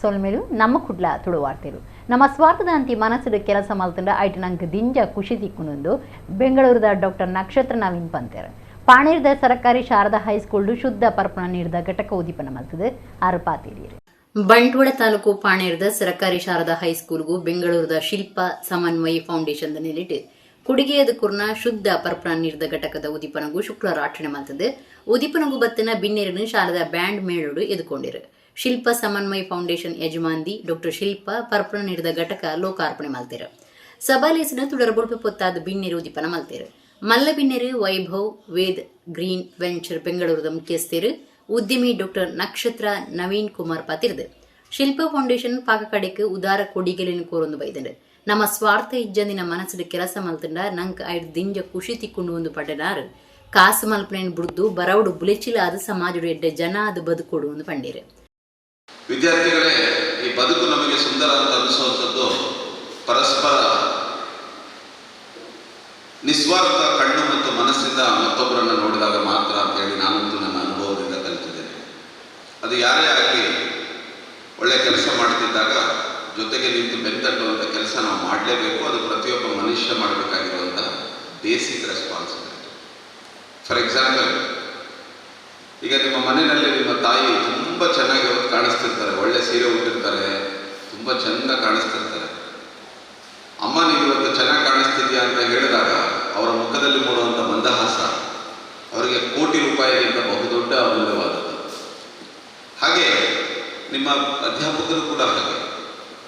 ಸೊಲ್ಮೆಲು. ನಮ್ಮ ಕುಡ್ಲ ತುಳುವಾರ್ತೆಲು. ನಮ್ಮ ಸ್ವಾರ್ಥದಾಂತಿ ಮನಸ್ಸುಡು ಕೆಲಸ ಮಲ್ತಂಡ ಐಟ್ ನಂಕ್ ದಿಂಜ ಖುಷಿ ತಿಕ್ಕುನುಂದು ಬೆಂಗಳೂರುದ ಡಾಕ್ಟರ್ ನಕ್ಷತ್ರ ನವೀನ್ ಪಂತೆರ್. ಪಾಣೇರ್ದ ಸರಕಾರಿ ಶಾರದಾ ಹೈಸ್ಕೂಲ್ಡು ಶುದ್ಧ ಪರ್ಪುನ ನೀರ್ದ ಘಟಕ ಉದಿಪನ ಮಲ್ತುದು ಆರ್ ಪಾತೆರಿಯೆರ್. ಬಂಟ್ವಾಳ ತಾಲೂಕು ಪಾಣೇರ್ದ ಸರಕಾರಿ ಶಾರದಾ ಹೈಸ್ಕೂಲ್ಗು ಬೆಂಗಳೂರುದ ಶಿಲ್ಪ ಸಮನ್ವಯ ಫೌಂಡೇಶನ್ ದ ನೆಲೆಟ್ ಕೊಡಿಗೆಯದ ಕುರ್ನ ಶುದ್ಧ ಪರ್ಪುನ ನೀರ್ದ ಘಟಕದ ಉದಿಪನಗು ಶುಕ್ರವಾರ ಆಚರಣೆ ಮಲ್ತುದು ಉದಿಪನಗು ಬತ್ತಿನ ಬಿನ್ನೆರನ್ನು ಶಾರದಾ ಬ್ಯಾಂಡ್ ಮೇಳೊಡು ಎದುಕೊಂಡಿರು. ಶಿಲ್ಪ ಸಮನ್ವಯ ಫೌಂಡೇಶನ್ ಯಜಮಾನ್ದಿ ಡಾಕ್ಟರ್ ಶಿಲ್ಪ ಪರ್ಪುನ ನೀರ್ದ ಘಟಕ ಲೋಕಾರ್ಪಣೆ ಮಲ್ತೆರು. ಸಭಾಲೇಸಿನ ತುಡರ ಬೊಲ್ಪು ಪೊತ್ತಾದ್ ಬಿನ್ನೆರು ಉದಿಪನ ಮಲ್ತೆರು. ಮಲ್ಲ ಬಿನ್ನೆರು ವೈಭವ್ ವೇದ್ ಗ್ರೀನ್ ವೆಂಚರ್ ಬೆಂಗಳೂರುದ ಮುಖ್ಯಸ್ಥರು ಉದ್ಯಮಿ ಡಾಕ್ಟರ್ ನಕ್ಷತ್ರ ನವೀನ್ ಕುಮಾರ್ ಪಾತೆರ್ದು ಶಿಲ್ಪ ಫೌಂಡೇಶನ್ ಪಾಕ ಕಡೆಕ್ ಉದಾರ ಕೊಡಿಗೆಲೆನ್ ಕೋರೊಂದು ಬೈದ್ಂಡ್. ನಮ್ಮ ಸ್ವಾರ್ಥ ಇಜ್ಜಂದಿನ ಮನಸ್ಸುಡು ಕೆಲಸ ಮಲ್ತುಂಡ ನಂಕ್ ಐಡ್ ದಿಂಜ ಖುಷಿ ತಿಕ್ಕುಂಡು ಉಂದು ಪಂಡಿನಾರ್. ಕಾಸ್ ಮಲ್ಪುನೆನ್ ಬುಡ್ದು ಬರವುಡು ಬುಲೆಚಿಲಾದ್ ಸಮಾಜೊಡು ಎಡ್ಡೆ ಜನ ಆದ್ ಬದುಕೊಡು ಉಂದು ಪಂಡೆರ್. ವಿದ್ಯಾರ್ಥಿಗಳೇ, ಈ ಬದುಕು ನಮಗೆ ಸುಂದರ ಅಂತ ಅನಿಸುವಂಥದ್ದು ಪರಸ್ಪರ ನಿಸ್ವಾರ್ಥ ಕಣ್ಣು ಮತ್ತು ಮನಸ್ಸಿಂದ ಮತ್ತೊಬ್ಬರನ್ನು ನೋಡಿದಾಗ ಮಾತ್ರ ಅಂತ ಹೇಳಿ ನಾನಂತೂ ನನ್ನ ಅನುಭವದಿಂದ ಕಲಿತಿದ್ದೇನೆ. ಅದು ಯಾರೇ ಆಗಲಿ, ಒಳ್ಳೆ ಕೆಲಸ ಮಾಡ್ತಿದ್ದಾಗ ಜೊತೆಗೆ ನಿಂತು ಬೆನ್ತಟ್ಟುವಂಥ ಕೆಲಸ ನಾವು ಮಾಡಲೇಬೇಕು. ಅದು ಪ್ರತಿಯೊಬ್ಬ ಮನುಷ್ಯ ಮಾಡಬೇಕಾಗಿರುವಂಥ ಬೇಸಿಕ್ ರೆಸ್ಪಾನ್ಸಿಬಿಲಿಟಿ. ಫಾರ್ ಎಕ್ಸಾಂಪಲ್, ಈಗ ನಿಮ್ಮ ಮನೆಯಲ್ಲಿ ನಿಮ್ಮ ತಾಯಿ ತುಂಬ ಚೆನ್ನಾಗಿ ಅವತ್ತು ಕಾಣಿಸ್ತಿರ್ತಾರೆ. ಒಳ್ಳೆ ಸೀರೆ ಉಟ್ಟಿರ್ತಾರೆ, ತುಂಬ ಚೆಂದ ಕಾಣಿಸ್ತಿರ್ತಾರೆ. "ಅಮ್ಮ, ನೀವು ಇವತ್ತು ಚೆನ್ನಾಗಿ ಕಾಣಿಸ್ತಿದ್ಯಾ" ಅಂತ ಹೇಳಿದಾಗ ಅವರ ಮುಖದಲ್ಲಿ ಮೂಡುವಂಥ ಮಂದಹಾಸ ಅವರಿಗೆ ಕೋಟಿ ರೂಪಾಯಿಗಿಂತ ಬಹುದೊಡ್ಡ ಅಮೂಲ್ಯವಾದದ್ದು. ಹಾಗೆ ನಿಮ್ಮ ಅಧ್ಯಾಪಕರು ಕೂಡ ಹಾಗೆ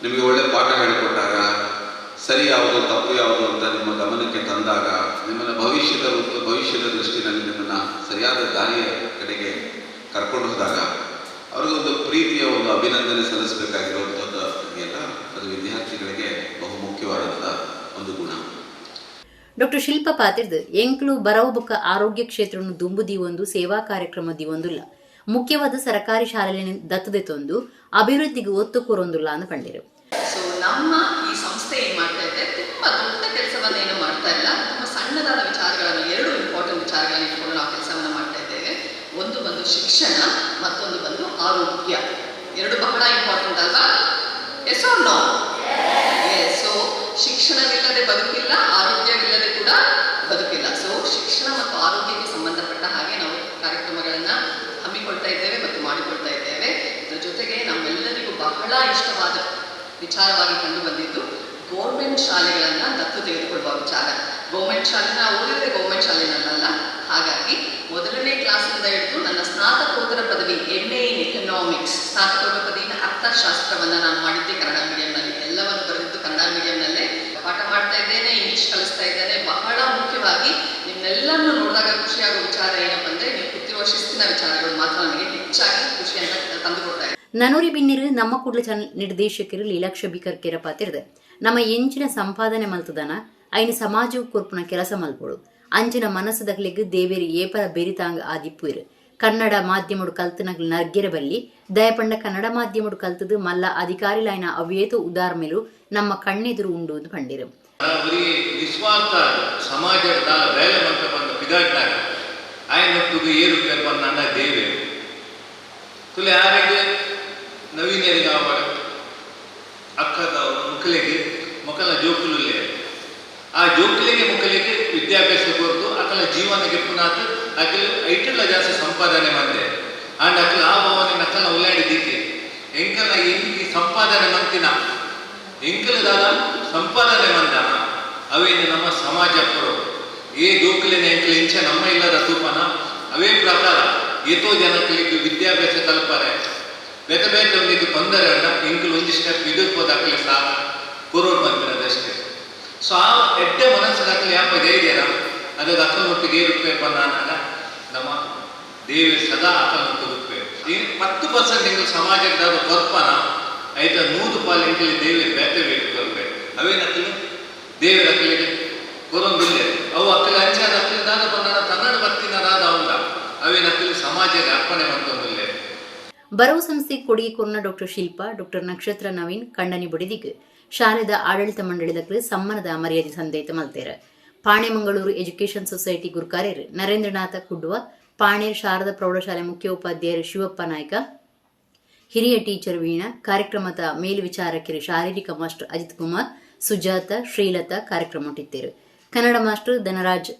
ನಿಮಗೆ ಒಳ್ಳೆ ಪಾಠ ಹೇಳಿಕೊಟ್ಟಾಗ, ಸರಿ ಯಾವುದು, ತಪ್ಪು ಯಾವುದು ಅಂತ ನಿಮ್ಮ ಗಮನಕ್ಕೆ ತಂದಾಗ, ನಿಮ್ಮನ್ನು ಭವಿಷ್ಯದ ದೃಷ್ಟಿನಲ್ಲಿ ನಿಮ್ಮನ್ನು ಸರಿಯಾದ ದಾರಿಯ ಕಡೆಗೆ ಕರ್ಕೊಂಡು ಹೋದಾಗ ಅವ್ರಿಗೊಂದು ಪ್ರೀತಿಯ ಒಂದು ಅಭಿನಂದನೆ ಸಲ್ಲಿಸಬೇಕಾಗಿರುವಂಥದ್ದು ಇದೆಯಲ್ಲ, ಅದು ವಿದ್ಯಾರ್ಥಿಗಳಿಗೆ ಬಹು ಮುಖ್ಯವಾದಂಥ ಒಂದು ಗುಣ. ಡಾಕ್ಟರ್ ಶಿಲ್ಪ ಪಾತೆರ್ದು ಎಂಕ್ಲು ಬರವು ಬೊಕ್ಕ ಆರೋಗ್ಯ ಕ್ಷೇತ್ರವನ್ನು ದುಂಬು ದೀವೊಂದು ಸೇವಾ ಕಾರ್ಯಕ್ರಮ ದೀವೊಂದುಲ್ಲ. ಮುಖ್ಯವಾದ ಸರಕಾರಿ ಶಾಲೆಯನ್ನು ದತ್ತದೆತೊಂದು ಅಭಿವೃದ್ಧಿಗೆ ಒತ್ತು ಕೊರೊಂದುಲ್ಲ ಅಂದ್ ಪಂಡೆರು. ಸೊ ನಮ್ಮ ಈ ಸಂಸ್ಥೆ ಏನು ಮಾಡ್ತಾ ಇದೆ, ತುಂಬ ದೊಡ್ಡ ಕೆಲಸವನ್ನು ಏನು ಮಾಡ್ತಾ ಇಲ್ಲ. ತುಂಬ ಸಣ್ಣದಾದ ವಿಚಾರಗಳನ್ನು, ಎರಡು ಇಂಪಾರ್ಟೆಂಟ್ ವಿಚಾರಗಳನ್ನು ಇಟ್ಕೊಂಡು ನಾವು ಕೆಲಸವನ್ನು ಮಾಡ್ತಾ ಇದ್ದೇವೆ. ಒಂದು ಬಂದು ಶಿಕ್ಷಣ, ಮತ್ತೊಂದು ಬಂದು ಆರೋಗ್ಯ. ಎರಡು ಬಹಳ ಇಂಪಾರ್ಟೆಂಟ್ ಅಲ್ವಾ? Yes or no? So ಶಿಕ್ಷಣವಿಲ್ಲದೆ ಬದುಕಿಲ್ಲ, ಆರೋಗ್ಯವಿಲ್ಲದೆ ಕೂಡ ಬದುಕಿಲ್ಲ. ಸೊ ಶಿಕ್ಷಣ ಮತ್ತು ಆರೋಗ್ಯಕ್ಕೆ ಸಂಬಂಧಪಟ್ಟ ಹಾಗೆ ನಾವು ಕಾರ್ಯಕ್ರಮಗಳನ್ನು ಹಮ್ಮಿಕೊಳ್ತಾ ಇದ್ದೇವೆ ಮತ್ತು ಮಾಡಿಕೊಳ್ತಾ ಇದ್ದೇವೆ. ಇದರ ಜೊತೆಗೆ ನಮ್ಮೆಲ್ಲರಿಗೂ ಬಹಳ ಇಷ್ಟವಾದ ವಿಚಾರವಾಗಿ ಕಂಡು ಬಂದಿದ್ದು ಗೌರ್ಮೆಂಟ್ ಶಾಲೆಗಳನ್ನು ದತ್ತು ತೆಗೆದುಕೊಳ್ಳುವ ವಿಚಾರ. ಗೌರ್ಮೆಂಟ್ ಶಾಲೆ, ನಾವು ಓದಿದ್ರೆ ಗೌರ್ಮೆಂಟ್ ಶಾಲೆನಲ್ಲ. ಹಾಗಾಗಿ ಮೊದಲನೇ ಕ್ಲಾಸಿಂದ ಹಿಡಿದು ನನ್ನ ಸ್ನಾತಕೋತ್ತರ ಪದವಿ, ಎಂ ಎ ಇನ್ ಎಕನಾಮಿಕ್ಸ್, ಸ್ನಾತಕೋತ್ತರ ಪದವಿನ ಅರ್ಥಶಾಸ್ತ್ರವನ್ನು ನಾನು ಮಾಡಿದ್ದೆ ಕನ್ನಡ ಮೀಡಿಯಂನಲ್ಲಿ. ಎಲ್ಲವನ್ನು ಬರೆದಿದ್ದು ಕನ್ನಡ ಮೀಡಿಯಂನಲ್ಲೇ. ಪಾಠ ಮಾಡ್ತಾ ಇದ್ದೇನೆ, ಇಂಗ್ಲಿಷ್ ಕಲಿಸ್ತಾ ಇದ್ದೇನೆ. ಬಹಳ ಮುಖ್ಯವಾಗಿ ನಿಮ್ಮೆಲ್ಲರನ್ನು ನೋಡಿದಾಗ ಖುಷಿಯಾಗುವ ವಿಚಾರ ಏನಪ್ಪ ಅಂದರೆ, ನೀವು ಕೂತಿರುವ ಶಿಸ್ತಿನ ವಿಚಾರಗಳು ಮಾತ್ರ ನನಗೆ ಹೆಚ್ಚಾಗಿ ಖುಷಿಯನ್ನು ತಂದುಕೊಡ್ತಾ ಇದೆ. ನನೊರಿ ಬಿನ್ನೆರು ನಮ್ಮ ಕುಡ್ಲ ಚಾನಲ್ ನಿರ್ದೇಶಕರು ಲೀಲಾಕ್ಷ ಬಿ ಕರ್ಕೇರ ಪಾತೆರ್ದು ನಮ್ಮ ಎಂಚಿನ ಸಂಪಾದನೆ ಮಲ್ತದನ ಐನ ಸಮಾಜ ಕೊರ್ಪುನ ಕೆಲಸ ಮಲ್ಪೊಡು. ಅಂಚಿನ ಮನಸ್ಸುದಕ್ಲೆಗ್ ದೇವೇರು ಏಪರ ಬೆರಿತಾಂಗ್ ಆದಿಪ್ಪುವೆರು. ಕನ್ನಡ ಮಾಧ್ಯಮಡು ಕಲ್ತನಗ್ಲು ನರ್ಗೆರ ಬಲ್ಲಿ. ದಯಪಂಡ ಕನ್ನಡ ಮಾಧ್ಯಮಡು ಕಲ್ತದು ಮಲ್ಲ ಅಧಿಕಾರಿಲಾಯಿನ ಅವ್ಯೇತೋ ಉದಾರ್ಮೆಲು ನಮ್ಮ ಕಣ್ಣೆದುರು ಉಂಡು ಎಂದು ಪಂಡಿರು. ಒರಿ ನಿಸ್ವಾರ್ಥ ಸಮಾಜದ ದಾಲ ಬೇಲೆ ಮಂತ ಬಂದ ಪಿದಾಡ್ನಾಗ ಆಯನೊಟ್ಟುಗು ಏರುಪೇರು ಪನ್ನ ದೇವೇರು ತುಲೆ. ಯಾರಿಗೆ ನವೀನರಿಗೆ ಆವಡ ಅಕ್ಕದ ಮುಕ್ಕಲಿಗೆ ಮೊಕಲ ಜೋಕುಲುಲ್ಲೆ, ಆ ಜೋಕುಲಿಗೆ ಮುಕ್ಕಲಿಗೆ ವಿದ್ಯಾಭ್ಯಾಸ ಕೊರ್ದು ಅಕಲ ಜೀವನಕ್ಕೆ ಪುನಾತ್ ಅಕಲ್ ಐಟುಲ ಜಾಸ್ತಿ ಸಂಪಾದನೆ ಮಂದೆ. ಆಂಡ ಅಕಲ್ ಆ ಭಾವನೆ ನಕಲ ಉಲ್ಲಾಡಿ ದೀಕೆ ಎಂಕಲ ಈ ಸಂಪಾದನೆ ಮಂತಿನ ಎಂಕಲ ದಾದ ಸಂಪಾದನೆ ಮಂದನ ಅವೇನು ನಮ್ಮ ಸಮಾಜ ಕೊರೋ. ಏ ಜೋಕುಲಿನ ಎಂಕಲ್ ಇಂಚ ನಮ್ಮ ಇಲ್ಲದ ತೂಪನ ಅವೇ ಪ್ರಕಾರ ಏತೋ ಜನಕ್ಕಲಿಗೆ ವಿದ್ಯಾಭ್ಯಾಸ ಕಲ್ಪರೆ ಬೇತೆ ಬೇತೆ ಒಂದಿಗೆ ತೊಂದರೆ ಉಂಡ ಎಂಕಲ್ ಒಂಜಿ ಸ್ಟೆಪ್ ಇದು ಅಕಲಿ ಸಾ ಕೊರೋಡ್ ಬಂದಿರೋದಷ್ಟೇ. ಸೊ ಆ ಎಡ್ಡೆ ಮನಸ್ಸು ಅಕಲಿ ಯಾಪ ಜೈದ್ಯರ ಅದೇ ಅಕ್ಕನ ಒಟ್ಟಿಗೆ ಏರುಪ್ಪೆ ಪನ್ನಾಗ ನಮ್ಮ ದೇವಿ ಸದಾ ಅಕ್ಕನ ಒಟ್ಟುಗುಪ್ಪೆ. ಈ 10% ಎಂಕಲ್ ಸಮಾಜಕ್ಕೆ ದಾದ ಕೊರ್ಪನ ಐತ 100 ಪಾಲು ಎಂಕಲಿ ದೇವಿ ಬೇತೆ ಬೇಕು ಕೊರ್ಪೆ. ಅವೇನಕ್ಕಲು ದೇವರ ಅಕ್ಕಲಿಗೆ ಕೊರೊಂದಿಲ್ಲ. ಅವು ಅಕ್ಕಲ ಅಂಚಾದ ಅಕ್ಕಲಿ ದಾದ ಪನ್ನಾಡ ತನ್ನಡ ಭಕ್ತಿನ ದಾದ ಅವಂದ ಅವೇನಕ್ಕಲು ಸಮಾಜಕ್ಕೆ ಅರ್ಪಣೆ ಮಂತೊಂದಿಲ್ಲ. ಬರವು ಸಂಸ್ಥೆ ಕೊಡಿಗೆ ಕೊರ್ನ ಡಾಕ್ಟರ್ ಶಿಲ್ಪಾ, ಡಾಕ್ಟರ್ ನಕ್ಷತ್ರ ನವೀನ್ ಕಂಡನಿ ಬುಡಿದಿಗ್ ಶಾಲೆದ ಆಡಳಿತ ಮಂಡಳಿದಕ್ಲು ಸಮ್ಮನದ ಮರ್ಯಾದೆ ಸಂದೇತ ಮಲ್ತೇರ್. ಪಾಣೆಮಂಗಳೂರು ಎಜುಕೇಷನ್ ಸೊಸೈಟಿ ಗುರ್ಕಾರ್ಯರು ನರೇಂದ್ರನಾಥ ಕುಡ್ಡುವ, ಪಾಣೇರ್ ಶಾರದಾ ಪ್ರೌಢಶಾಲೆ ಮುಖ್ಯ ಉಪಾಧ್ಯಾಯರು ಶಿವಪ್ಪ ನಾಯ್ಕ, ಹಿರಿಯ ಟೀಚರ್ ವೀಣಾ, ಕಾರ್ಯಕ್ರಮದ ಮೇಲ್ವಿಚಾರಕರು ಶಾರೀರಿಕ ಮಾಸ್ಟರ್ ಅಜಿತ್ ಕುಮಾರ್, ಸುಜಾತ, ಶ್ರೀಲತಾ ಕಾರ್ಯಕ್ರಮ ಇಟ್ಟಿರು. ಕನ್ನಡ ಮಾಸ್ಟರ್ ಧನರಾಜ್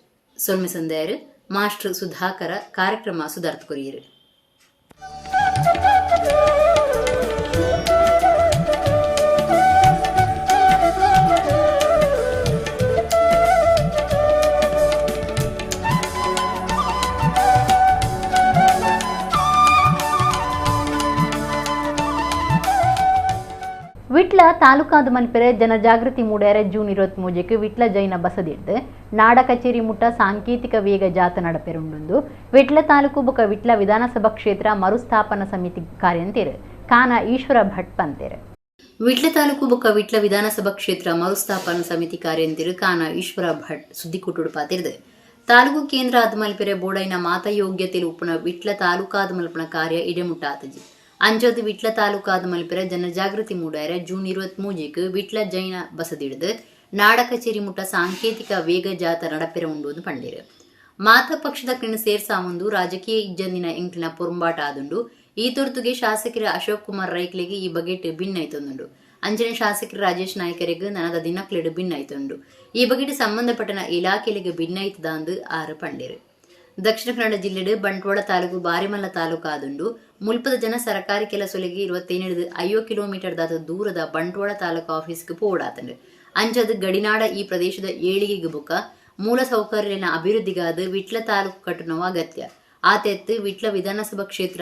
ಸೊಲ್ಮೆ ಸಂದಾಯರು, ಮಾಸ್ಟರ್ ಸುಧಾಕರ ಕಾರ್ಯಕ್ರಮ ಸುಧಾರ್ಥ ಕೊರಿಯರು. ವಿಟ್ಲ ತಾಲೂಕಾದ ಮನ್ಪೆರೆ ಜನಜಾಗೃತಿ ಮೂಡ್ಯಾರೆ ಜೂನ್ 23ಕ್ಕೆ ವಿಟ್ಲ ಜೈನ ಬಸದಿಡ್ದು ನಾಡ ಕಚೇರಿ ಮುಟ್ಟ ಸಾಂಕೇತಿಕ ವೇಗ ಜಾತ ನಡಪೆರುಂಡುಂದು ವಿಟ್ಲ ತಾಲೂಕು ಬೊಕ ವಿಟ್ಲ ವಿಧಾನಸಭಾ ಕ್ಷೇತ್ರ ಮರುಸ್ಥಾಪನಾ ಸಮಿತಿ ಕಾರ್ಯಂತೇರು ಕಾನ ಈಶ್ವರ ಭಟ್ ಪಂತೇರು. ವಿಟ್ಲ ತಾಲೂಕು ಬೊಕ ವಿಟ್ಲ ವಿಧಾನಸಭಾ ಕ್ಷೇತ್ರ ಮರುಸ್ಥಾಪನಾ ಸಮಿತಿ ಕಾರ್ಯಂತೇರು ಕಾನ ಈಶ್ವರ ಭಟ್ ಸುದ್ದಿಕೂಟುಡು ಪಾತಿರ್ದು. ತಾಲೂಕು ಕೇಂದ್ರ ಆದ್ಮಲ್ಪೆರೆ ಬೋಡೈನ ಮಾತಾ ಯೋಗ್ಯತೆಲು ಉಪ್ಪುನ ವಿಟ್ಲ ತಾಲೂಕಾದ ಮಲ್ಪನ ಕಾರ್ಯ ಇಡೆಮುಟ್ಟಾತಜಿ. ಅಂಜೋದು ವಿಟ್ಲ ತಾಲೂಕಾದ ಮಲ್ಪೆರೆ ಜನಜಾಗೃತಿ ಮೂಡಾಯರೆ ಜೂನ್ 23ಕ್ಕೆ ವಿಟ್ಲ ಜೈನ ಬಸದಿಡ್ದು ನಾಡ ಕಚೇರಿ ಮುಟ್ಟ ಸಾಂಕೇತಿಕ ವೇಗ ಜಾತ ನಡಪೆರೆ ಉಂಡು ಪಂಡೇರು. ಮಾತಾ ಪಕ್ಷದ ಕ್ರಿಣ ಸೇರ್ಸಾಮುಂದು ರಾಜಕೀಯ ಇಜ್ಜಂದಿನ ಎಂಕ್ಲಿನ ಪೊರುಂಬಾಟ ಆದುಂಡು. ಈ ತುರ್ತುಗೆ ಶಾಸಕರ ಅಶೋಕ್ ಕುಮಾರ್ ರೈಕ್ಲೆಗೆ ಈ ಬಗೆಟ್ ಭಿನ್ನೈತೊಂದುಂಡು. ಅಂಚನೆ ಶಾಸಕರ ರಾಜೇಶ್ ನಾಯ್ಕರಿಗೆ ನನದ ದಿನಕ್ಲೆಡು ಭಿನ್ನೈತುಂಡು. ಈ ಬಗೆಟ್ ಸಂಬಂಧಪಟ್ಟನ ಇಲಾಖೆಲಿಗೆ ಭಿನ್ನೈತದಾಂದು ಆರು ಪಂಡೇರು. ದಕ್ಷಿಣ ಕನ್ನಡ ಜಿಲ್ಲೆಡು ಬಂಟ್ವಾಳ ತಾಲೂಕು ಬಾರಿಮಲ್ಲ ತಾಲೂಕು ಆದುಂಡು. ಮುಲ್ಪದ ಜನ ಸರಕಾರಿ ಕೆಲಸೊಲಿಗೆ 27 ಕಿಲೋಮೀಟರ್ ದಾದ ದೂರದ ಬಂಟ್ವಾಳ ತಾಲೂಕು ಆಫೀಸ್ಗೆ ಪೋಡಾತಂಡು. ಅಂಚದು ಗಡಿನಾಡ ಈ ಪ್ರದೇಶದ ಏಳಿಗೆಗೆ ಬುಕ್ಕ ಮೂಲ ಸೌಕರ್ಯನ ಅಭಿವೃದ್ಧಿಗಾದ ವಿಟ್ಲ ತಾಲೂಕು ಕಟ್ಟುನವು ಅಗತ್ಯ. ಆತೆತ್ತು ವಿಟ್ಲ ವಿಧಾನಸಭಾ ಕ್ಷೇತ್ರ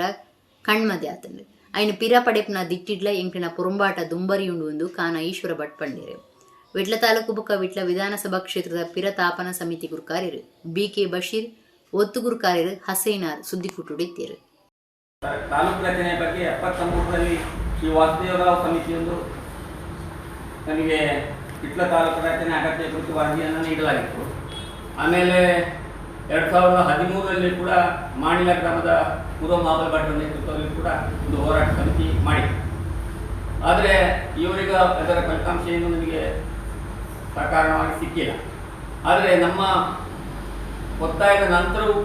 ಕಣ್ಮದೆ ಆತಂಡು. ಐನು ಪಿರ ಪಡೆಪ್ನ ದಿಟ್ಟಿಡ್ಲ ಎಂಕಿನ ಪೊರುಂಬಾಟ ದುಂಬರಿಯುಂಡು ಎಂದು ಕಾನ ಈಶ್ವರ ಭಟ್ ಪಂಡೇರು. ವಿಟ್ಲ ತಾಲೂಕು ಬುಕ್ಕ ವಿಟ್ಲ ವಿಧಾನಸಭಾ ಕ್ಷೇತ್ರದ ಪಿರ ತಾಪನ ಸಮಿತಿ ಗುರುಕಾರ್ಯರು ಬಿ ಕೆ ಬಶೀರ್, ಒತ್ತು ಗುರುಕಾರ್ಯರು ಹಸೈನಾರ್ ಸುದ್ದಿಕೂಟುಡಿತ್ತೀರು. ತಾಲೂಕು ರಚನೆಯ ಬಗ್ಗೆ 73ರಲ್ಲಿ ಶ್ರೀ ವಾಸುದೇವರಾವ್ ಸಮಿತಿಯೊಂದು ನನಗೆ ವಿಟ್ಲ ತಾಲೂಕು ರಚನೆ ಅಗತ್ಯ ಕುರಿತು ವರದಿಯನ್ನು ನೀಡಲಾಗಿತ್ತು. ಆಮೇಲೆ 2013ರಲ್ಲಿ ಕೂಡ ಮಾಣಿಲ ಗ್ರಾಮದ ಪೂರ್ವ ಮಹಾಬಲ ಭಟ್ರ ನೇತೃತ್ವದಲ್ಲಿ ಕೂಡ ಒಂದು ಹೋರಾಟ ಸಮಿತಿ ಮಾಡಿತ್ತು. ಆದರೆ ಇವರಿಗೆ ಅದರ ಫಲಿತಾಂಶ ಏನು ನಮಗೆ ಸಕಾರಣವಾಗಿ ಸಿಕ್ಕಿಲ್ಲ. ಆದರೆ ನಮ್ಮ ಒತ್ತಾಯದ ನಂತರವೂ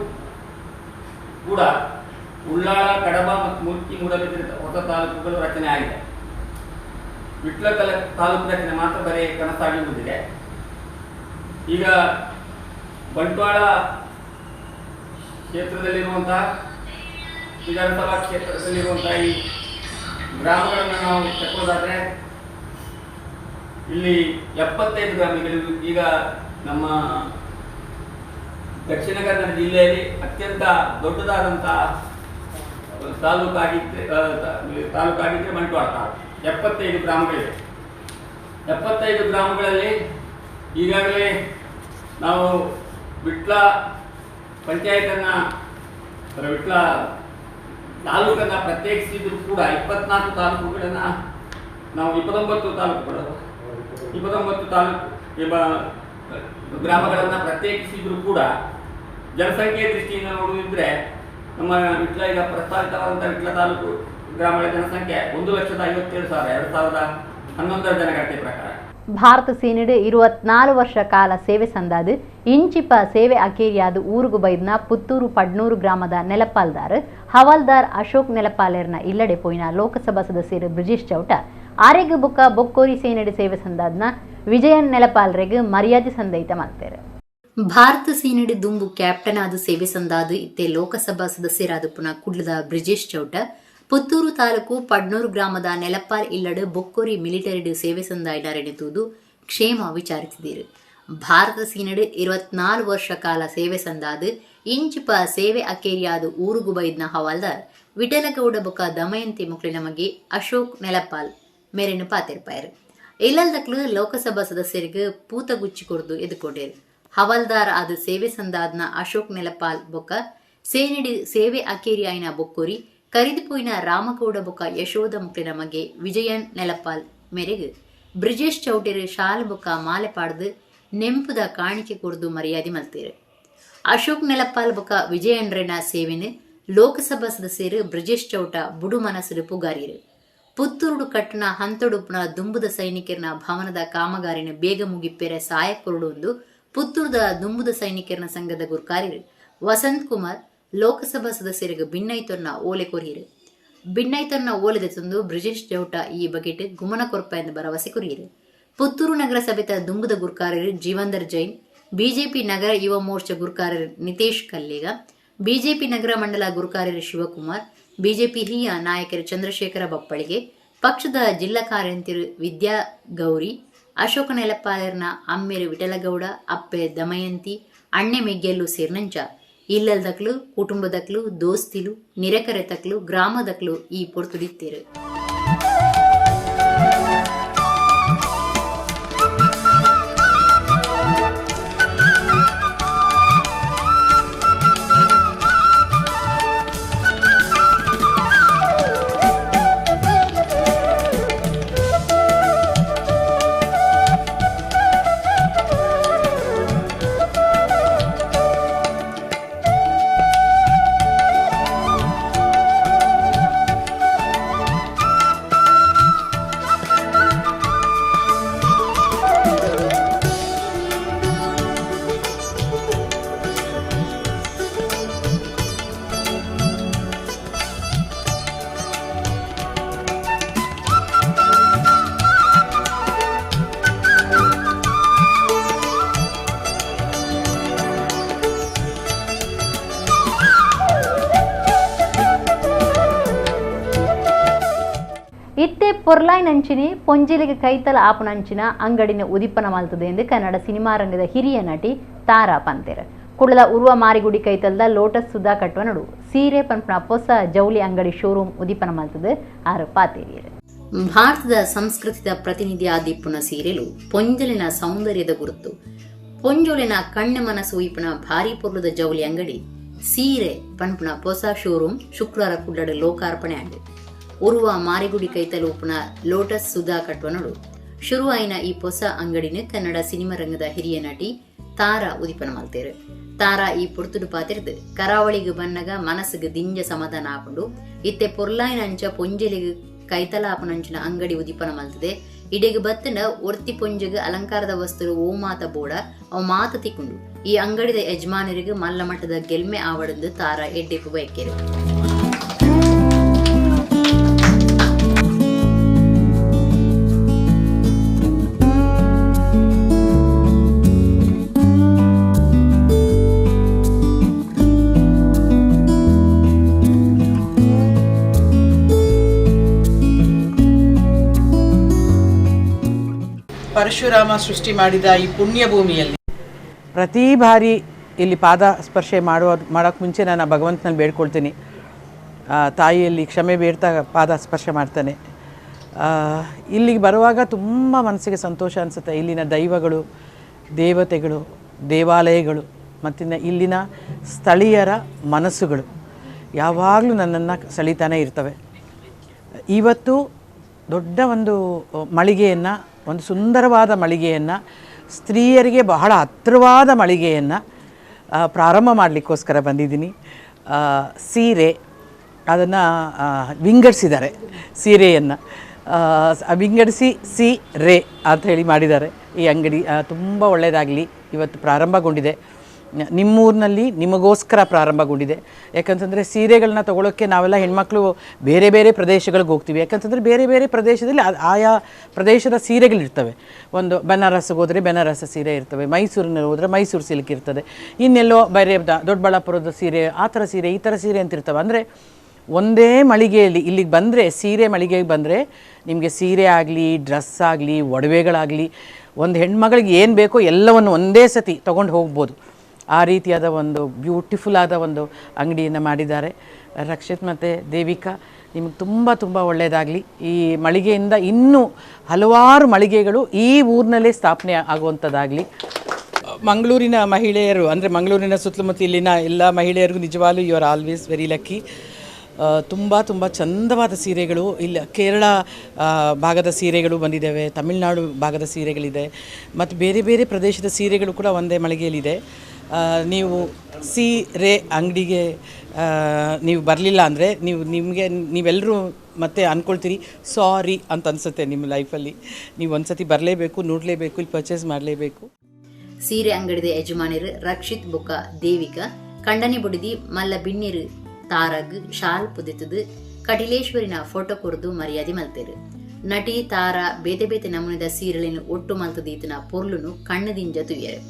ಕೂಡ ಉಳ್ಳಾಳ, ಕಡಬ ಮತ್ತು ಮುಲ್ಕಿ, ಮೂಡಬಿದ್ರೆ ಹೊಸ ತಾಲೂಕುಗಳು ರಚನೆ ಆಗಿದೆ. ವಿಟ್ಲ ತಾಲೂಕು ರಚನೆ ಮಾತ್ರ ಬರೀ ಕನಸಾಗಿ ಉಳಿದಿದೆ. ಈಗ ಬಂಟ್ವಾಳ ಕ್ಷೇತ್ರದಲ್ಲಿರುವಂತಹ ವಿಧಾನಸಭಾ ಕ್ಷೇತ್ರದಲ್ಲಿರುವಂತಹ ಈ ಗ್ರಾಮಗಳನ್ನು ನಾವು ತಕ್ಕೊಳ್ಳೋದಾದರೆ ಇಲ್ಲಿ 75 ಗ್ರಾಮಗಳು ಈಗ ನಮ್ಮ ದಕ್ಷಿಣ ಕನ್ನಡ ಜಿಲ್ಲೆಯಲ್ಲಿ ಅತ್ಯಂತ ದೊಡ್ಡದಾದಂತಹ ತಾಲೂಕಾಗಿದ್ದರೆ ಬಂಟ್ವಾಳ ತಾಲೂಕು. 75 ಗ್ರಾಮಗಳಿವೆ. 75 ಗ್ರಾಮಗಳಲ್ಲಿ ಈಗಾಗಲೇ ನಾವು ವಿಟ್ಲ ಪಂಚಾಯತನ್ನು, ವಿಟ್ಲ ತಾಲೂಕನ್ನು ಪ್ರತ್ಯೇಕಿಸಿದ್ರು ಕೂಡ 24 ತಾಲೂಕುಗಳನ್ನು ನಾವು 29 ತಾಲೂಕುಗಳು 29 ತಾಲೂಕು ಎಂಬ ಗ್ರಾಮಗಳನ್ನು ಪ್ರತ್ಯೇಕಿಸಿದ್ರು ಕೂಡ ಜನಸಂಖ್ಯೆಯ ದೃಷ್ಟಿಯಿಂದ ನೋಡುವುದಿದ್ರೆ ನಮ್ಮ ವಿಟ್ಲ ಈಗ ಪ್ರಸ್ತಾವಿತವಾದಂಥ ವಿಟ್ಲ ತಾಲೂಕು ಗ್ರಾಮಗಳ ಜನಸಂಖ್ಯೆ 1,57,000 2011 ಜನಗಣತಿ ಪ್ರಕಾರ. ಭಾರತ ಸೇನೆಡು 24 ವರ್ಷ ಕಾಲ ಸೇವೆ ಸಂದಾದು ಇಂಚಿಪ ಸೇವೆ ಅಕೇರಿಯಾದ ಊರುಗು ಬೈದ್ನ ಪುತ್ತೂರು ಪಡ್ನೂರು ಗ್ರಾಮದ ನೆಲಪಾಲ್ದಾರ್ ಹವಾಲ್ದಾರ್ ಅಶೋಕ್ ನೆಲಪಾಲೇರ್ನ ಇಲ್ಲಡೆ ಪೋಯಿನ ಲೋಕಸಭಾ ಸದಸ್ಯರು ಬ್ರಿಜೇಶ್ ಚೌಟ ಆರೆಗ್ ಬುಕ್ಕ ಬೊಕ್ಕೋರಿ ಸೇನೆಡು ಸೇವೆ ಸಂದಾದ್ನ ವಿಜಯನ್ ನೆಲಪಾಲ್ರೆಗ್ ಮರ್ಯಾದೆ ಸಂದೈತ ಮಾಡ್ತಾರೆ. ಭಾರತ ಸೇನೆಡು ದುಂಬು ಕ್ಯಾಪ್ಟನ್ ಆದ ಸೇವೆ ಸಂದಾದು ಇತ್ತೆ ಲೋಕಸಭಾ ಸದಸ್ಯರಾದ ಪುನಃ ಕುಡ್ಲದ ಬ್ರಿಜೇಶ್ ಚೌಟ ಪುತ್ತೂರು ತಾಲೂಕು ಪಡ್ನೂರು ಗ್ರಾಮದ ನೆಲಪಾಲ್ ಇಲ್ಲಡು ಬೊಕ್ಕೋರಿ ಮಿಲಿಟರಿಡು ಸೇವೆ ಸಂದಾಯಿನಾರೆಣೆತೂದು ಕ್ಷೇಮ ವಿಚಾರಿಸಿದಿರು. ಭಾರತ ಸೇನೆಡು 24 ವರ್ಷ ಕಾಲ ಸೇವೆ ಸಂದಾದು ಇಂಚಿಪ ಸೇವೆ ಅಕೇರಿಯಾದ ಊರುಗು ಬೈದ್ನ ಹವಾಲ್ದಾರ್ ವಿಠಲಗೌಡ ಬೊಕ ದಮಯಂತಿ ಮುಕ್ಳಿನ ಮಗೆ ಅಶೋಕ್ ನೆಲಪಾಲ್ ಮೇರೆನು ಪಾತಿರ್ಪಾಯರು. ಇಲ್ಲಲ್ದಕ್ಲು ಲೋಕಸಭಾ ಸದಸ್ಯರಿಗೆ ಪೂತಗುಚ್ಚಿ ಕೊರ್ದು ಎದುಕೊಂಡೇರು. ಹವಾಲ್ದಾರ್ ಆದ ಸೇವೆ ಸಂದಾದ್ನ ಅಶೋಕ್ ನೆಲಪಾಲ್ ಬೊಕ್ಕ ಸೇನೆಡು ಸೇವೆ ಅಕೇರಿ ಆಯ್ನ ಬೊಕ್ಕೋರಿ ಕರಿದುಪೋಯಿನ ರಾಮಗೌಡ ಬೊಕ್ಕ ಯಶೋಧ ಮುಕ್ಳಿನ ಮಗೆ ವಿಜಯನ್ ನೆಲಪಾಲ್ ಮೇರೆಗೆ ಬ್ರಿಜೇಶ್ ಚೌಟೇರು ಶಾಲ್ ಬೊಕ್ಕ ಮಾಲೆ ಪಾಡ್ದು ನೆಂಪುದ ಕಾಣಿಕೆ ಕೊರ್ದು ಮರ್ಯಾದೆ ಮಲ್ತೇರು. ಅಶೋಕ್ ನೆಲಪಾಲ್ ಬೊಕ್ಕ ವಿಜಯನ್ರೆನ ಸೇವೆನು ಲೋಕಸಭಾ ಸದಸ್ಯರು ಬ್ರಿಜೇಶ್ ಚೌಟ ಬುಡು ಮನಸ್ಸು ಪುಗಾರಿರು. ಪುತ್ತೂರುಡು ಕಟ್ಟಣ ಹಂತೊಡುಪುನ ದುಂಬುದ ಸೈನಿಕರನ ಭವನದ ಕಾಮಗಾರಿನ ಬೇಗ ಮುಗಿಪೆರೆ ಸಾಯ ಕೊರಡು ಪುತ್ತೂರುದ ದುಂಬುದ ಸೈನಿಕರನ ಸಂಘದ ಗುರ್ಕಾರ್ಯರು ವಸಂತ್ ಕುಮಾರ್ ಲೋಕಸಭಾ ಸದಸ್ಯರಿಗೆ ಭಿನ್ನೈತೊನ್ನ ಓಲೆ ಕೊರಿಯರು. ಬಿನ್ನೈತನ್ನ ಓಲೆದೆತ್ತೊಂದು ಬ್ರಿಜೇಶ್ ಚೌಟ ಈ ಬಗೆಟ್ ಗುಮನ ಕೊರ್ಪ ಎಂದು ಭರವಸೆ ಕೊರಿಯರು. ಪುತ್ತೂರು ನಗರಸಭೆತ ದುಂಬುದ ಗುರ್ಕಾರರು ಜೀವಂದರ್ ಜೈನ್, ಬಿಜೆಪಿ ನಗರ ಯುವ ಮೋರ್ಚಾ ಗುರ್ಕಾರರು ನಿತೇಶ್ ಕಲ್ಲೇಗ, ಬಿಜೆಪಿ ನಗರ ಮಂಡಲ ಗುರುಕಾರ್ಯರು ಶಿವಕುಮಾರ್, ಬಿಜೆಪಿ ಹಿರಿಯ ನಾಯಕರು ಚಂದ್ರಶೇಖರ ಬಪ್ಪಳಿಗೆ, ಪಕ್ಷದ ಜಿಲ್ಲಾ ಕಾರ್ಯಂತಿರು ವಿದ್ಯಾ ಗೌರಿ, ಅಶೋಕ ನೆಲಪಾಲರ್ನ ಅಮ್ಮೆರು ವಿಠಲಗೌಡ, ಅಪ್ಪೆ ದಮಯಂತಿ, ಅಣ್ಣೆ ಮೆಗ್ಗೆಲ್ಲು ಸೇರ್ನಂಚ ಇಲ್ಲಲ್ದಕ್ಲು, ಕುಟುಂಬದಕ್ಲು, ದೋಸ್ತಿಲು, ನಿರೆಕರೆತಕ್ಲು, ಗ್ರಾಮದಕ್ಲು ಈ ಪೊರ್ತುಡಿತ್ತೇರು. ಇತ್ತೆ ಪೊರ್ಲಾಯ್ನಂಚಿನಿ ಪೊಂಜಿಲಿಗೆ ಕೈತಲ ಆಪುನಂಚಿನ ಅಂಗಡಿನ ಉದಿಪನ ಮಲ್ತದೆ ಎಂದು ಕನ್ನಡ ಸಿನಿಮಾ ರಂಗದ ಹಿರಿಯ ನಟಿ ತಾರಾ ಪಂತೇರ್. ಕುಳ್ಳದ ಉರ್ವ ಮಾರಿಗುಡಿ ಕೈತಲ್ದ ಲೋಟಸ್ ಸುಧಾ ಕಟ್ಟುವ ನಡು ಸೀರೆ ಪನ್ಪನ ಪೊಸ ಜೌಲಿ ಅಂಗಡಿ ಶೋರೂಮ್ ಉದಿಪನ ಮಲ್ತದೆ ಆರು ಪಾತೇರಿಯರು. ಭಾರತದ ಸಂಸ್ಕೃತಿದ ಪ್ರತಿನಿಧಿ ಆದಿಪ್ಪುನ ಸೀರೆಲು ಪೊಂಜಲಿನ ಸೌಂದರ್ಯದ ಗುರುತು. ಪೊಂಜೋಲಿನ ಕಣ್ಣು ಮನಸ್ಸು ಉಯಿಪುನ ಭಾರಿ ಪೊರ್ಲುದ ಜೌಲಿ ಅಂಗಡಿ ಸೀರೆ ಪನ್ಪುನ ಪೊಸ ಶೋರೂಮ್ ಶುಕ್ರವಾರ ಕುಡ್ಲಡ್ ಲೋಕಾರ್ಪಣೆ ಆಂಡ್. ಉರುವ ಮಾರಿಗುಡಿ ಕೈತಲು ಉಪ್ಪುನ ಲೋಟಸ್ ಸುಧಾ ಕಟ್ವನಡು ಶುರುವಾಯಿನ ಈ ಪೊಸ ಅಂಗಡಿನ ಕನ್ನಡ ಸಿನಿಮಾ ರಂಗದ ಹಿರಿಯ ನಟಿ ತಾರಾ ಉದಿಪನ ಮಲ್ತೇರು. ತಾರಾ ಈ ಪೊರ್ತುಡು ಪಾತಿರ್ದು ಕರಾವಳಿಗೆ ಬನ್ನಗ ಮನಸ್ಸಿಗೆ ದಿಂಜ ಸಮಾಧಾನ ಆಪುಂಡು. ಇತ್ತೆ ಪೊರ್ಲಾಯಿನಂಚ ಪೊಂಜಲಿಗೆ ಕೈತಲ ಆಪುನಂಚಿನ ಅಂಗಡಿ ಉದಿಪನ ಮಲ್ತದೆ. ಇಡೆಗ್ ಬತ್ತನ ಒರ್ತಿ ಪೊಂಜೆಗ್ ಅಲಂಕಾರದ ವಸ್ತುಲು ಓ ಮಾತ ಬೋಡ ಅವು ಮಾತ ತಿಕ್ಕೊಂಡು ಈ ಅಂಗಡಿದ ಯಜಮಾನರಿಗೆ ಮಲ್ಲ ಮಟ್ಟದ ಗೆಲ್ಮೆ ಆವಡಂದು ತಾರಾ ಎಡ್ಡೆಪು ಬಯಕೆರು. ಪರಶುರಾಮ ಸೃಷ್ಟಿ ಮಾಡಿದ ಈ ಪುಣ್ಯ ಭೂಮಿಯಲ್ಲಿ ಪ್ರತಿ ಬಾರಿ ಇಲ್ಲಿ ಪಾದ ಸ್ಪರ್ಶೆ ಮಾಡೋಕ್ಕೆ ಮುಂಚೆ ನಾನು ಭಗವಂತನಲ್ಲಿ ಬೇಡ್ಕೊಳ್ತೀನಿ, ತಾಯಿಯಲ್ಲಿ ಕ್ಷಮೆ ಬೇಡ್ತಾ ಪಾದ ಸ್ಪರ್ಶ ಮಾಡ್ತಾನೆ. ಇಲ್ಲಿಗೆ ಬರುವಾಗ ತುಂಬ ಮನಸ್ಸಿಗೆ ಸಂತೋಷ ಅನಿಸುತ್ತೆ. ಇಲ್ಲಿನ ದೈವಗಳು, ದೇವತೆಗಳು, ದೇವಾಲಯಗಳು ಮತ್ತು ಇಲ್ಲಿನ ಸ್ಥಳೀಯರ ಮನಸ್ಸುಗಳು ಯಾವಾಗಲೂ ನನ್ನನ್ನು ಸೆಳೀತಾನೆ ಇರ್ತವೆ. ಇವತ್ತು ದೊಡ್ಡ ಒಂದು ಮಳಿಗೆಯನ್ನು, ಒಂದು ಸುಂದರವಾದ ಮಳಿಗೆಯನ್ನು, ಸ್ತ್ರೀಯರಿಗೆ ಬಹಳ ಹತ್ತಿರವಾದ ಮಳಿಗೆಯನ್ನು ಪ್ರಾರಂಭ ಮಾಡಲಿಕ್ಕೋಸ್ಕರ ಬಂದಿದ್ದೀನಿ. ಸೀರೆ ಅದನ್ನು ವಿಂಗಡಿಸಿದ್ದಾರೆ, ಸೀರೆಯನ್ನು ವಿಂಗಡಿಸಿ ಸೀರೆ ಅಂತ ಹೇಳಿ ಮಾಡಿದ್ದಾರೆ. ಈ ಅಂಗಡಿ ತುಂಬ ಒಳ್ಳೆಯದಾಗಲಿ. ಇವತ್ತು ಪ್ರಾರಂಭಗೊಂಡಿದೆ, ನಿಮ್ಮೂರಿನಲ್ಲಿ ನಿಮಗೋಸ್ಕರ ಪ್ರಾರಂಭಗೊಂಡಿದೆ. ಯಾಕಂತಂದರೆ ಸೀರೆಗಳನ್ನ ತೊಗೊಳ್ಳೋಕ್ಕೆ ನಾವೆಲ್ಲ ಹೆಣ್ಮಕ್ಳು ಬೇರೆ ಬೇರೆ ಪ್ರದೇಶಗಳಿಗೆ ಹೋಗ್ತೀವಿ. ಯಾಕಂತಂದರೆ ಬೇರೆ ಬೇರೆ ಪ್ರದೇಶದಲ್ಲಿ ಆಯಾ ಪ್ರದೇಶದ ಸೀರೆಗಳಿರ್ತವೆ. ಒಂದು ಬನಾರಸ್ಗೆ ಹೋದರೆ ಬನಾರಸ ಸೀರೆ ಇರ್ತವೆ, ಮೈಸೂರಿನಲ್ಲಿ ಹೋದರೆ ಮೈಸೂರು ಸಿಲ್ಕ್ ಇರ್ತದೆ, ಇನ್ನೆಲ್ಲೋ ಬೇರೆ ದೊಡ್ಡಬಳ್ಳಾಪುರದ ಸೀರೆ, ಆ ಥರ ಸೀರೆ, ಈ ಥರ ಸೀರೆ ಅಂತಿರ್ತವೆ. ಅಂದರೆ ಒಂದೇ ಮಳಿಗೆಯಲ್ಲಿ ಇಲ್ಲಿಗೆ ಬಂದರೆ, ಸೀರೆ ಮಳಿಗೆಗೆ ಬಂದರೆ ನಿಮಗೆ ಸೀರೆ ಆಗಲಿ, ಡ್ರೆಸ್ ಆಗಲಿ, ಒಡವೆಗಳಾಗಲಿ, ಒಂದು ಹೆಣ್ಮಗಳಿಗೆ ಏನು ಬೇಕೋ ಎಲ್ಲವನ್ನು ಒಂದೇ ಸತಿ ತೊಗೊಂಡು ಹೋಗ್ಬೋದು. ಆ ರೀತಿಯಾದ ಒಂದು ಬ್ಯೂಟಿಫುಲ್ ಆದ ಒಂದು ಅಂಗಡಿಯನ್ನು ಮಾಡಿದ್ದಾರೆ ರಕ್ಷಿತ್ ಮತ್ತು ದೇವಿಕಾ. ನಿಮಗೆ ತುಂಬ ತುಂಬ ಒಳ್ಳೆಯದಾಗಲಿ. ಈ ಮಳಿಗೆಯಿಂದ ಇನ್ನೂ ಹಲವಾರು ಮಳಿಗೆಗಳು ಈ ಊರಿನಲ್ಲೇ ಸ್ಥಾಪನೆ ಆಗುವಂಥದ್ದಾಗಲಿ. ಮಂಗಳೂರಿನ ಮಹಿಳೆಯರು ಅಂದರೆ ಮಂಗಳೂರಿನ ಸುತ್ತಮುತ್ತ ಇಲ್ಲಿನ ಎಲ್ಲ ಮಹಿಳೆಯರಿಗೂ ನಿಜವಾಗ್ಲೂ you are always very lucky. ತುಂಬ ತುಂಬ ಚಂದವಾದ ಸೀರೆಗಳು ಇಲ್ಲಿ ಕೇರಳ ಭಾಗದ ಸೀರೆಗಳು ಬಂದಿದ್ದಾವೆ, ತಮಿಳುನಾಡು ಭಾಗದ ಸೀರೆಗಳಿದೆ ಮತ್ತು ಬೇರೆ ಬೇರೆ ಪ್ರದೇಶದ ಸೀರೆಗಳು ಕೂಡ ಒಂದೇ ಮಳಿಗೆಯಲ್ಲಿದೆ. ನೀವು ಸೀರೆ ಅಂಗಡಿಗೆ ನೀವು ಬರಲಿಲ್ಲ ಅಂದರೆ ನೀವು ನೀವೆಲ್ಲರೂ ಮತ್ತೆ ಅಂದ್ಕೊಳ್ತೀರಿ ಸಾರಿ ಅಂತ ಅನಿಸುತ್ತೆ ನಿಮ್ಮ ಲೈಫಲ್ಲಿ. ನೀವು ಒಂದು ಸತಿ ಬರಲೇಬೇಕು, ನೋಡಲೇಬೇಕು, ಇಲ್ಲಿ ಪರ್ಚೇಸ್ ಮಾಡಲೇಬೇಕು. ಸೀರೆ ಅಂಗಡಿದ ಯಜಮಾನರು ರಕ್ಷಿತ್ ಬೊಕ್ಕ ದೇವಿಕಾ ಕಂಡನೆ ಬುಡಿದಿ ಮಲ್ಲ ಬಿನ್ನಿರು ತಾರಗ್ ಶಾಲ್ ಪುದಿತದು ಕಟಿಲೇಶ್ವರಿನ ಫೋಟೋ ಕೊರ್ದು ಮರ್ಯಾದೆ ಮಲ್ತೆರ್. ನಟಿ ತಾರಾ ಬೇತೆ ಬೇತೆ ನಮೂನೆದ ಸೀರೆಲೆನ್ ಒಟ್ಟು ಮಲ್ತ್ ದೀತಿನ ಪೊರ್ಲುನು ಕಣ್ಣುದಿಂಜ ತೂಯೆರ್.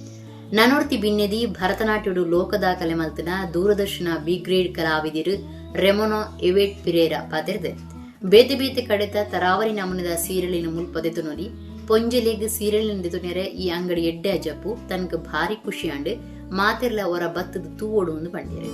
ನನೊರ್ತಿ ಬಿನ್ನೆದಿ ಭರತನಾಟ್ಯೊಡು ಲೋಕ ದಾಖಲೆ ಮಲ್ತಿನ ದೂರದರ್ಶನ ಬಿ ಗ್ರೇಡ್ ಕಲಾವಿದೆರ್ ರೆಮೊನೊ ಎವೇಟ್ ಪಿರೇರಾ ಪಾತೆರ್ದ್, ಬೇತೆ ಬೇತೆ ಕಡೆತ ತರಾವರಿ ನಮೂನೆದ ಸೀರೆಲೆನ್ ಮುಲ್ಪ ದೆತೊನೊಲಿ. ಪೊಂಜೆಲೆಗ್ ಸೀರೆಲೆನ್ ದೆತೊನೆರೆ ಈ ಅಂಗಡಿ ಎಡ್ಡೆ ಅಜಪು, ತನ್ಕ್ ಭಾರಿ ಖುಷಿಯಾಂಡ್, ಮಾತೆರ್ಲ ಒರ ಬತ್ತುದು ತೂವೊಡು ಇಂದ್ ಪಂಡೆರ್.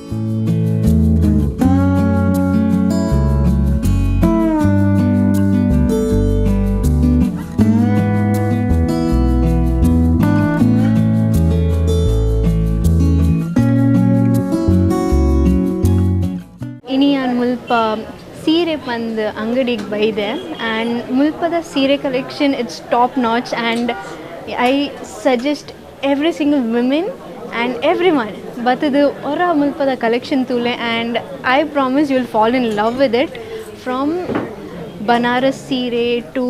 ಇನಿ ಯಾನ್ ಮುಲ್ಪ ಸೀರೆ ಪಂದ್ ಅಂಗಡಿಗೆ ಬೈದೆ ಆ್ಯಂಡ್ ಮುಲ್ಪದ ಸೀರೆ collection it's top notch and I suggest every single women and every one ಬತ್ತದು ಒರ ಮುಲ್ಪದ ಕಲೆಕ್ಷನ್ ತೂಲೆ and I promise you will fall in love with it. From Banaras ಸೀರೆ to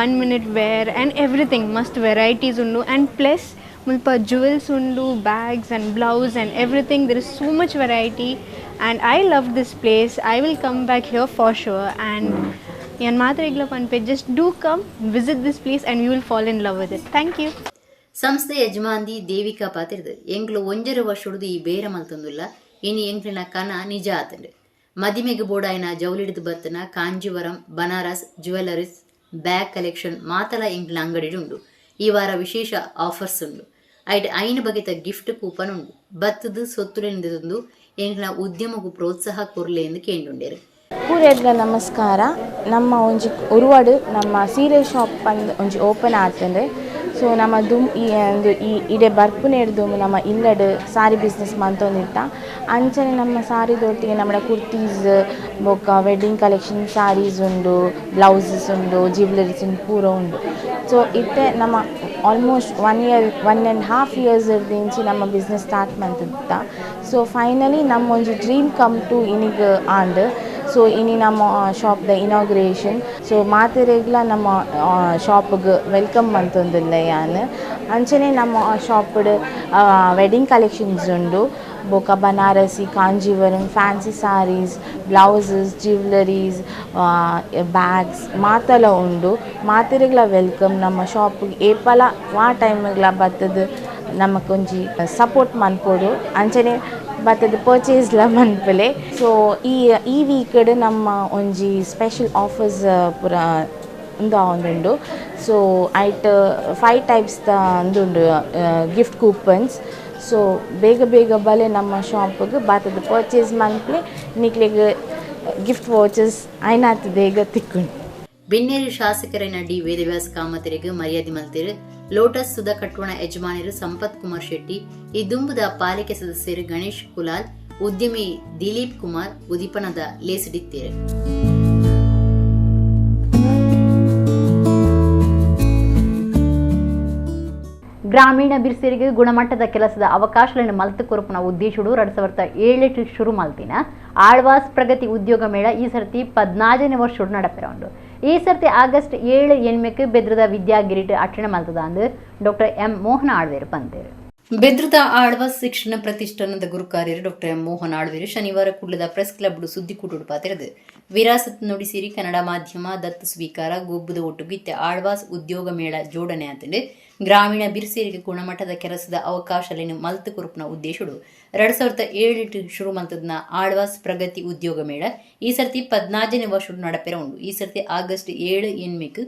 1 minute wear and everything ಮಸ್ತ್ varieties ಉಂಡು and plus ಮುಲ್ಪ jewels ಉಂಡು, bags and blouse and everything. There is so much variety and I love this place. I will come back here for sure. And yan matra igla panpe, just do come visit this place and you will fall in love with it. Thank you. ಸಂಸ್ಥೆ ಯಜಮಾನ್ದಿ ದೇವಿಕಾ ಪಾತಿರ್ದು ಎಂಕ್ಲು 1.5 ವರ್ಷೊಡ್ದು ಈ ಬೇರ ಮಲ್ತೊಂದುಲ್ಲ, ಇನಿ ಎಂಕ್ಲಿನ ಕನ ನಿಜ ಆತಂಡ್. ಮದಿಮೆಗ್ ಬೋಡಾಯಿನ ಜೌಲಿಡ್ದು ಬತ್ತನ Kanjeevaram, Banaras jewelleries, bag collection ಮಾತಲ ಎಂಕ್ಲಿನ ಅಂಗಡಿಡ್ ಉಂಡು. ಈ ವಾರ ವಿಶೇಷ ಆಫರ್ಸ್ ಉಂಡು. ಐಟ್ 5 ಬಗೆತ ಗಿಫ್ಟ್ ಕೂಪನ್ ಉಂಡು. ಬತ್ತದು ಸೊತ್ತುಲೆನ್ ದೆತೊಂದು ಎಂಕ್ಲ ಉದ್ಯಮಗು ಪ್ರೋತ್ಸಾಹ ಕೊರ್ಲೆ ಎಂದು ಕೇಂಡುಂಡೇರು. ಪೂರೆಡ್ಲ ನಮಸ್ಕಾರ. ನಮ್ಮ ಒಂಜಿ ಉರುವಡು ನಮ್ಮ ಸೀರೆ ಶಾಪ್ ಪಂದ್ ಒಂಜಿ ಓಪನ್ ಆತಂಡ್. ಸೊ ನಮ್ಮ ದುಮ್ ಈ ಒಂದು ಈ ಇಡೆ ಬರ್ಪುನೇಡ್ದು ನಮ್ಮ ಇಲ್ಲಡ್ ಸಾರಿ ಬಿಸ್ನೆಸ್ ಮಂತೊಂದಿತ್ತ. ಅಂಚನೆ ನಮ್ಮ ಸಾರಿ ದೊಟ್ಟಿಗೆ ನಮ್ಮ ಕುರ್ತೀಸ್ ಬೊಕ್ಕ ವೆಡ್ಡಿಂಗ್ ಕಲೆಕ್ಷನ್ ಸಾರೀಸ್ ಉಂಡು, ಬ್ಲೌಸಸ್ ಉಂಡು, ಜ್ಯುವೆಲರೀಸ್ ಉಂಡು, ಪೂರ ಉಂಡು. ಸೊ ಇತ್ತೆ ನಮ್ಮ ಆಲ್ಮೋಸ್ಟ್ 1 year 1.5 years ಇಂಚಿ ನಮ್ಮ ಬಿಸ್ನೆಸ್ ಸ್ಟಾರ್ಟ್ ಮಂತಿತ್ತ. ಸೊ ಫೈನಲಿ ನಮ್ಮ ಒಂಜಿ ಡ್ರೀಮ್ ಕಮ್ ಟು ಇನಿಗ್ ಆಂಡ್. ಸೊ ಇನಿ ನಮ್ಮ ಶಾಪ್ದ ಇನಾಗ್ರೇಷನ್. ಸೊ ಮಾತೆರೆಗ್ಲ ನಮ್ಮ ಶಾಪ್ಗೆ welcome ಮಂತೊಂದುಲ್ಲ ಯಾನ್. ಅಂಚನೆ ನಮ್ಮ ಶಾಪ್ಡ್ ವೆಡ್ಡಿಂಗ್ ಕಲೆಕ್ಷನ್ಸ್ ಉಂಡು, ಬೊಕ್ಕ Banarasi, Kanjeevaram, fancy saris, blouses, jewelleries, bags ಮಾತಲ ಉಂಡು. ಮಾತೆರೆಗ್ಲ welcome ನಮ್ಮ ಶಾಪ್ಗೆ. ಏಪಲ ವಾ ಟೈಮ್ಗ್ಲ ಬತ್ತದು ನಮಕೊಂಜಿ ಸಪೋರ್ಟ್ ಮನ್ಪೊಡು, ಅಂಚನೆ ಬತ್ತದ ಪರ್ಚೇಸ್ಲ ಮನ್ಪಲೆ. ಸೊ ಈ ವೀಕಡ್ ನಮ್ಮ ಒಂಜಿ ಸ್ಪೆಷಲ್ ಆಫರ್ಸ್ ಪೂರ ಉಂದು ಆವೊಂದುಂಡು. ಸೊ ಐಟ್ 5 ಟೈಪ್ಸ್ ದ ಉಂದುಂಡು ಗಿಫ್ಟ್ ಕೂಪನ್ಸ್. ಸೊ ಬೇಗ ಬೇಗ ಬಲೆ ನಮ್ಮ ಶಾಪ್ಗೆ ಬತ್ತದ ಪರ್ಚೇಸ್ ಮನ್ಪಲೆ, ನಿಕ್ಲೆಗ್ ಗಿಫ್ಟ್ ವೌಚರ್ಸ್ ಐನಾತ್ ಬೇಗ ತಿಕ್ಕುಂಡು. ಬೆನ್ನೇರು ಶಾಸಕರೈನ ಡಿ ವೇದವ್ಯಾಸ ಕಾಮತರಿಗೆ ಮರ್ಯಾದೆ ಮಲ್ತೇರು. ಲೋಟಸ್ ಸುಧಾ ಕಟ್ವಣ ಯಜಮಾನರು ಸಂಪತ್ ಕುಮಾರ್ ಶೆಟ್ಟಿ, ಈ ದುಂಬುದ ಪಾಲಿಕೆ ಸದಸ್ಯರು ಗಣೇಶ್ ಕುಲಾಲ್, ಉದ್ಯಮಿ ದಿಲೀಪ್ ಕುಮಾರ್ ಉದಿಪನದ ಲೇಸಿಡಿತ್ತೇರು. ಗ್ರಾಮೀಣ ಬಿರ್ಸರಿಗೆ ಗುಣಮಟ್ಟದ ಕೆಲಸದ ಅವಕಾಶಗಳನ್ನು ಮಲ್ತು ಕೊರಪುನ ಉದ್ದೇಶಡು 2007 ಶುರು ಮಲ್ತಿನ ಆಳ್ವಾಸ್ ಪ್ರಗತಿ ಉದ್ಯೋಗ ಮೇಳ ಈ ಸರ್ತಿ 14ನೇ ವರ್ಷ ನಡಪೆರ ಉಂಡು. ಈ ಸರ್ತಿ ಆಗಸ್ಟ್ 7 ಎಣ್ಮೆಕ್ ಬೆದ್ರದ ವಿದ್ಯಾಗಿರಿಟ್ ಅಟ್ಟಣೆ ಮಲ್ತದ ಅಂದು ಡಾಕ್ಟರ್ ಎಂ ಮೋಹನ್ ಆಳ್ವೇರು ಪಂತೇರು. ಬೆದ್ರದ ಆಳ್ವಾಸ್ ಶಿಕ್ಷಣ ಪ್ರತಿಷ್ಠಾನದ ಗುರುಕಾರ್ಯರು ಡಾಕ್ಟರ್ ಎಂ ಮೋಹನ್ ಆಳ್ವೇರು ಶನಿವಾರ ಕುಡ್ಲದ ಪ್ರೆಸ್ ಕ್ಲಬ್ ಸುದ್ದಿಕೂಟುಡು ಪಾತೆರದು. ವಿರಾಸತ್ ನುಡಿಸಿರಿ ಕನ್ನಡ ಮಾಧ್ಯಮ ದತ್ತು ಸ್ವೀಕಾರ ಗೊಬ್ಬುದ ಒಟ್ಟುಗು ಇತ್ತೆ ಆಳ್ವಾಸ್ ಉದ್ಯೋಗ ಮೇಳ ಜೋಡಣೆ ಆತಂಡು. ಗ್ರಾಮೀಣ ಬಿರ್ಸೇರಿಗೆ ಗುಣಮಟ್ಟದ ಕೆಲಸದ ಅವಕಾಶಗಳನ್ನು ಮಲ್ತು ಕೊರಪುನ ಉದ್ದೇಶಡು 2007 ಶುರು ಮಲ್ತದ್ನ ಆಳ್ವಾಸ್ ಪ್ರಗತಿ ಉದ್ಯೋಗ ಮೇಳ ಈ ಸರ್ತಿ 14ನೇ ವರ್ಷ ನಡಪೆರ ಉಂಡು. ಈ ಸರ್ತಿ ಆಗಸ್ಟ್ 7 ಎಣ್ಮೆಕ್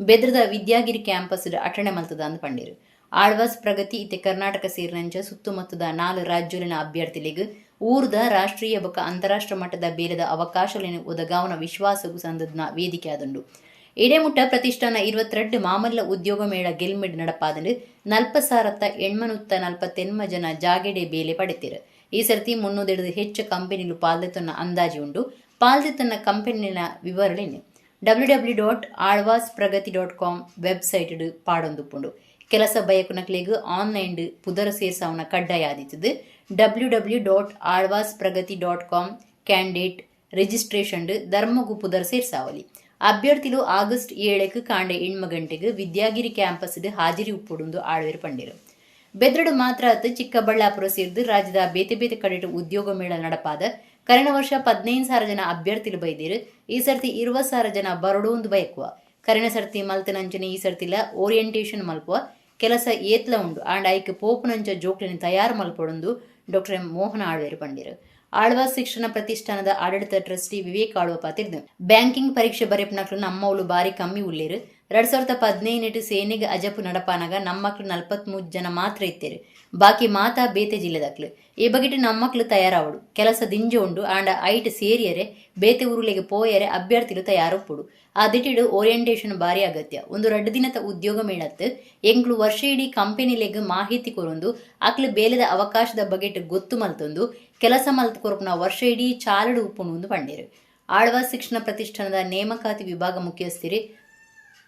ಬೆದ್ರದ ವಿದ್ಯಾಗಿರಿ ಕ್ಯಾಂಪಸ್ ಅಟಣೆ ಮಲ್ತದ ಅಂದ್ ಪಂಡೇರು. ಆಳ್ವಾಸ್ ಪ್ರಗತಿ ಇತ್ತೆ ಕರ್ನಾಟಕ ಸೇರಿನಂಚ ಸುತ್ತಮುತ್ತದ 4 ರಾಜ್ಯಲಿನ ಅಭ್ಯರ್ಥಿಲಿಗ್ ಊರ್ದ ರಾಷ್ಟ್ರೀಯ ಬೊಕ್ಕ ಅಂತಾರಾಷ್ಟ್ರ ಮಟ್ಟದ ಬೇಲೆದ ಅವಕಾಶಗಳನ್ನು ಒದಗಾವನ ವಿಶ್ವಾಸಗೂ ಸಂದದ್ನ ವೇದಿಕೆ ಆದುಂಡು. ಇಡೆಮುಟ್ಟ ಪ್ರತಿಷ್ಠಾನ 22 ಮಾಮಲ್ಲ ಉದ್ಯೋಗ ಮೇಳ ಗೆಲ್ಮೆಡ್ ನಡಪಾದಂಡು 40,848 ಜನ ಜಾಗೆಡೆ ಬೇಲೆ ಪಡೆತಿರು. ಈ ಸರ್ತಿ 300 ಹೆಚ್ಚು ಕಂಪನಿಲು ಪಾಲ್ದೆತನ್ನ ಅಂದಾಜು ಉಂಡು. ಪಾಲ್ದೆತನ್ನ ಕಂಪನಿನ ವಿವರಣೆ www.alvaspragati.com website ಪಾಡೊಂದುಪ್ಪುಂಡು. ಕೆಲಸ ಬಯಕುನಕ್ಲೆಗ್ ಆನ್ಲೈನ್ ಪುದರ ಸೇರ್ಸಾವನ ಕಡ್ಡಾಯ ಆದಿತ್ತದು. www.alvaspragati.com candidate registration ಧರ್ಮಗು ಪುದರ್ ಸೇರ್ಸಾವಲಿ. ಅಭ್ಯರ್ಥಿಲು ಆಗಸ್ಟ್ 7 ಕಾಂಡೆ 8 ಗಂಟೆಗೆ ವಿದ್ಯಾಗಿರಿ ಕ್ಯಾಂಪಸ್ ಹಾಜಿರಿ ಉಪ್ಪುಡುಂದು ಆಳ್ವೇರು ಪಂಡಿರು. ಬೆದ್ರಡು ಮಾತ್ರ ಅತ್ ಚಿಕ್ಕಬಳ್ಳಾಪುರ ಸೇರಿದು ರಾಜ್ಯದ ಬೇತೆ ಬೇತೆ ಕಡೆಟು ಉದ್ಯೋಗ ಮೇಳ ನಡಪಾದ ಕರಿನ ವರ್ಷ 15,000 ಜನ ಅಭ್ಯರ್ಥಿಲು ಬೈದೀರು. ಈ ಸರ್ತಿ 20,000 ಜನ ಬರಡು ಒಂದು ಬಯಕುವ. ಕರಿನ ಸರ್ತಿ ಮಲ್ತನಂಚನೆ ಈ ಸರ್ತಿಲ ಓರಿಯಂಟೇಷನ್ ಮಲ್ಪುವ ಕೆಲಸ ಏತ್ಲ ಉಂಡು. ಆಂಡ ಐಕ್ ಪೋಪುನಂಚ ಜೋಕ್ಲೆನ್ ತಯಾರು ಮಲ್ಪೊಡೊಂದು ಡಾಕ್ಟರ್ ಎಂ ಮೋಹನ ಆಳ್ವೇರು ಪಂಡಿರು. ಆಳ್ವಾಸ್ ಶಿಕ್ಷಣ ಪ್ರತಿಷ್ಠಾನದ ಆಡಳಿತ ಟ್ರಸ್ಟಿ ವಿವೇಕ್ ಆಳ್ವ ಪಾತಿರ್ದು, ಬ್ಯಾಂಕಿಂಗ್ ಪರೀಕ್ಷೆ ಬರೆಪನಕ್ಲು ನಮ್ಮವ್ಲು ಬಾರಿ ಕಮ್ಮಿ ಉಲ್ಲೇರು. 2015 ಸೇನೆಗೆ ಅಜಪು ನಡಪಾನಾಗ ನಮ್ಮಕ್ಳು 43 ಜನ ಮಾತ್ರ ಇತ್ತೇರು. ಬಾಕಿ ಮಾತಾ ಬೇತೆ ಜಿಲ್ಲೆದಾಕ್ಲು. ಈ ಬಗೆಟ್ ನಮ್ಮಕ್ಳು ತಯಾರಾವಡು. ಕೆಲಸ ದಿಂಜ ಉಂಡು. ಆಂಡ ಐಟ್ ಸೇರಿಯರೆ, ಬೇತೆ ಊರುಲೆಗೆ ಪೋಯರೆ ಅಭ್ಯರ್ಥಿಲು ತಯಾರೊಪ್ಪುಡು. ಆ ದಿಟ್ಟಿಡು ಓರಿಯಂಟೇಷನ್ ಬಾರಿ ಅಗತ್ಯ. ಒಂದು 2 ದಿನದ ಉದ್ಯೋಗ ಮೇಳತ್ತು. ಎಂಕ್ಲು ವರ್ಷ ಇಡೀ ಕಂಪನಿಲೆಗ್ ಮಾಹಿತಿ ಕೊರೊಂದು, ಅಕ್ಲು ಬೇಲೆದ ಅವಕಾಶದ ಬಗೆಟ್ ಗೊತ್ತು ಮಲ್ತೊಂದು ಕೆಲಸ ಮಲ್ತ್ ಕೊರಪುನ ವರ್ಷ ಇಡೀ ಚಾಲಡು ಉಪ್ಪುಂಡು ಒಂದು ಪಂಡೇರು. ಆಳ್ವಾಸ್ ಶಿಕ್ಷಣ ಪ್ರತಿಷ್ಠಾನದ ನೇಮಕಾತಿ ವಿಭಾಗ ಮುಖ್ಯಸ್ಥರು